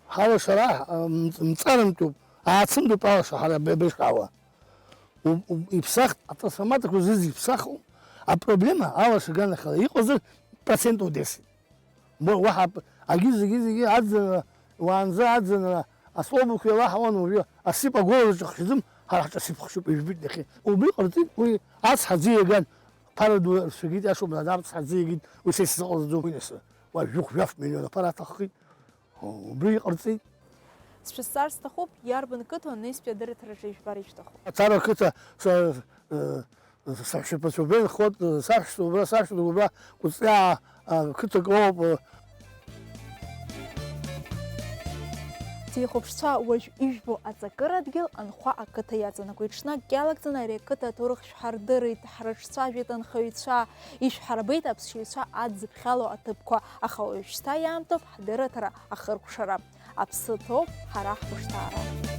Ҳалашара, а, мҵ-, мҵарымтәуп, аацымтәуп алаша ҳара абри абрышҟала. У-, у-, иԥсахт, атрансформаторқәа зегьы иԥсахуп. Апроблема алаша аганахьала иҟазар процент удесит. Уа-, уаҳа ап-, агьы зегьы-зегьы аӡынра, уаанӡа аӡынра, астолбақәа еилаҳауан, уажәы асип агәылараҿы хшьӡым, ҳара ҳҿы асип хшьуп, ижәбеит нахьхьи. Убри ҟарҵеит, уи ацҳа аӡы иаган, ԥара ду рцәагьы иашоуп, ацҳа аӡы иагеит, уи са исзыҟалҵаӡом, уи нас, уа жәохә-жәаф миллион аԥара аҭаххеит. Убри иҟарҵеит. Сшәызҵаар сҭахуп, иарбан қыҭоу анаҩстәи адырраҭараҿы ижәбар ишәҭаху? Аҭара қыҭа са, э, саҳәшьаԥацәа убра инхоит, саҳәшьцәа убра, саҳәшьцәа убра, Кәыҵиаа, а, қыҭак ыҟоуп. Ҭихәаԥшцәа уажә ижәбо аҵакыра адгьыл анхәа ақыҭа иаҵанакуеит. Ҽнакгьы иалагӡаны ари ақыҭа аҭоурых шәҳардырит, ҳрыҿцәажәеит анхаҩцәа, ишәҳарбеит аԥсшьаҩцәа адзыԥхьало аҭыԥқәа, аха уажәшьҭа иаамҭоуп ҳдырраҭара ахыркәшара. Аԥсы ҭоуп ҳара ҳхәышҭаара.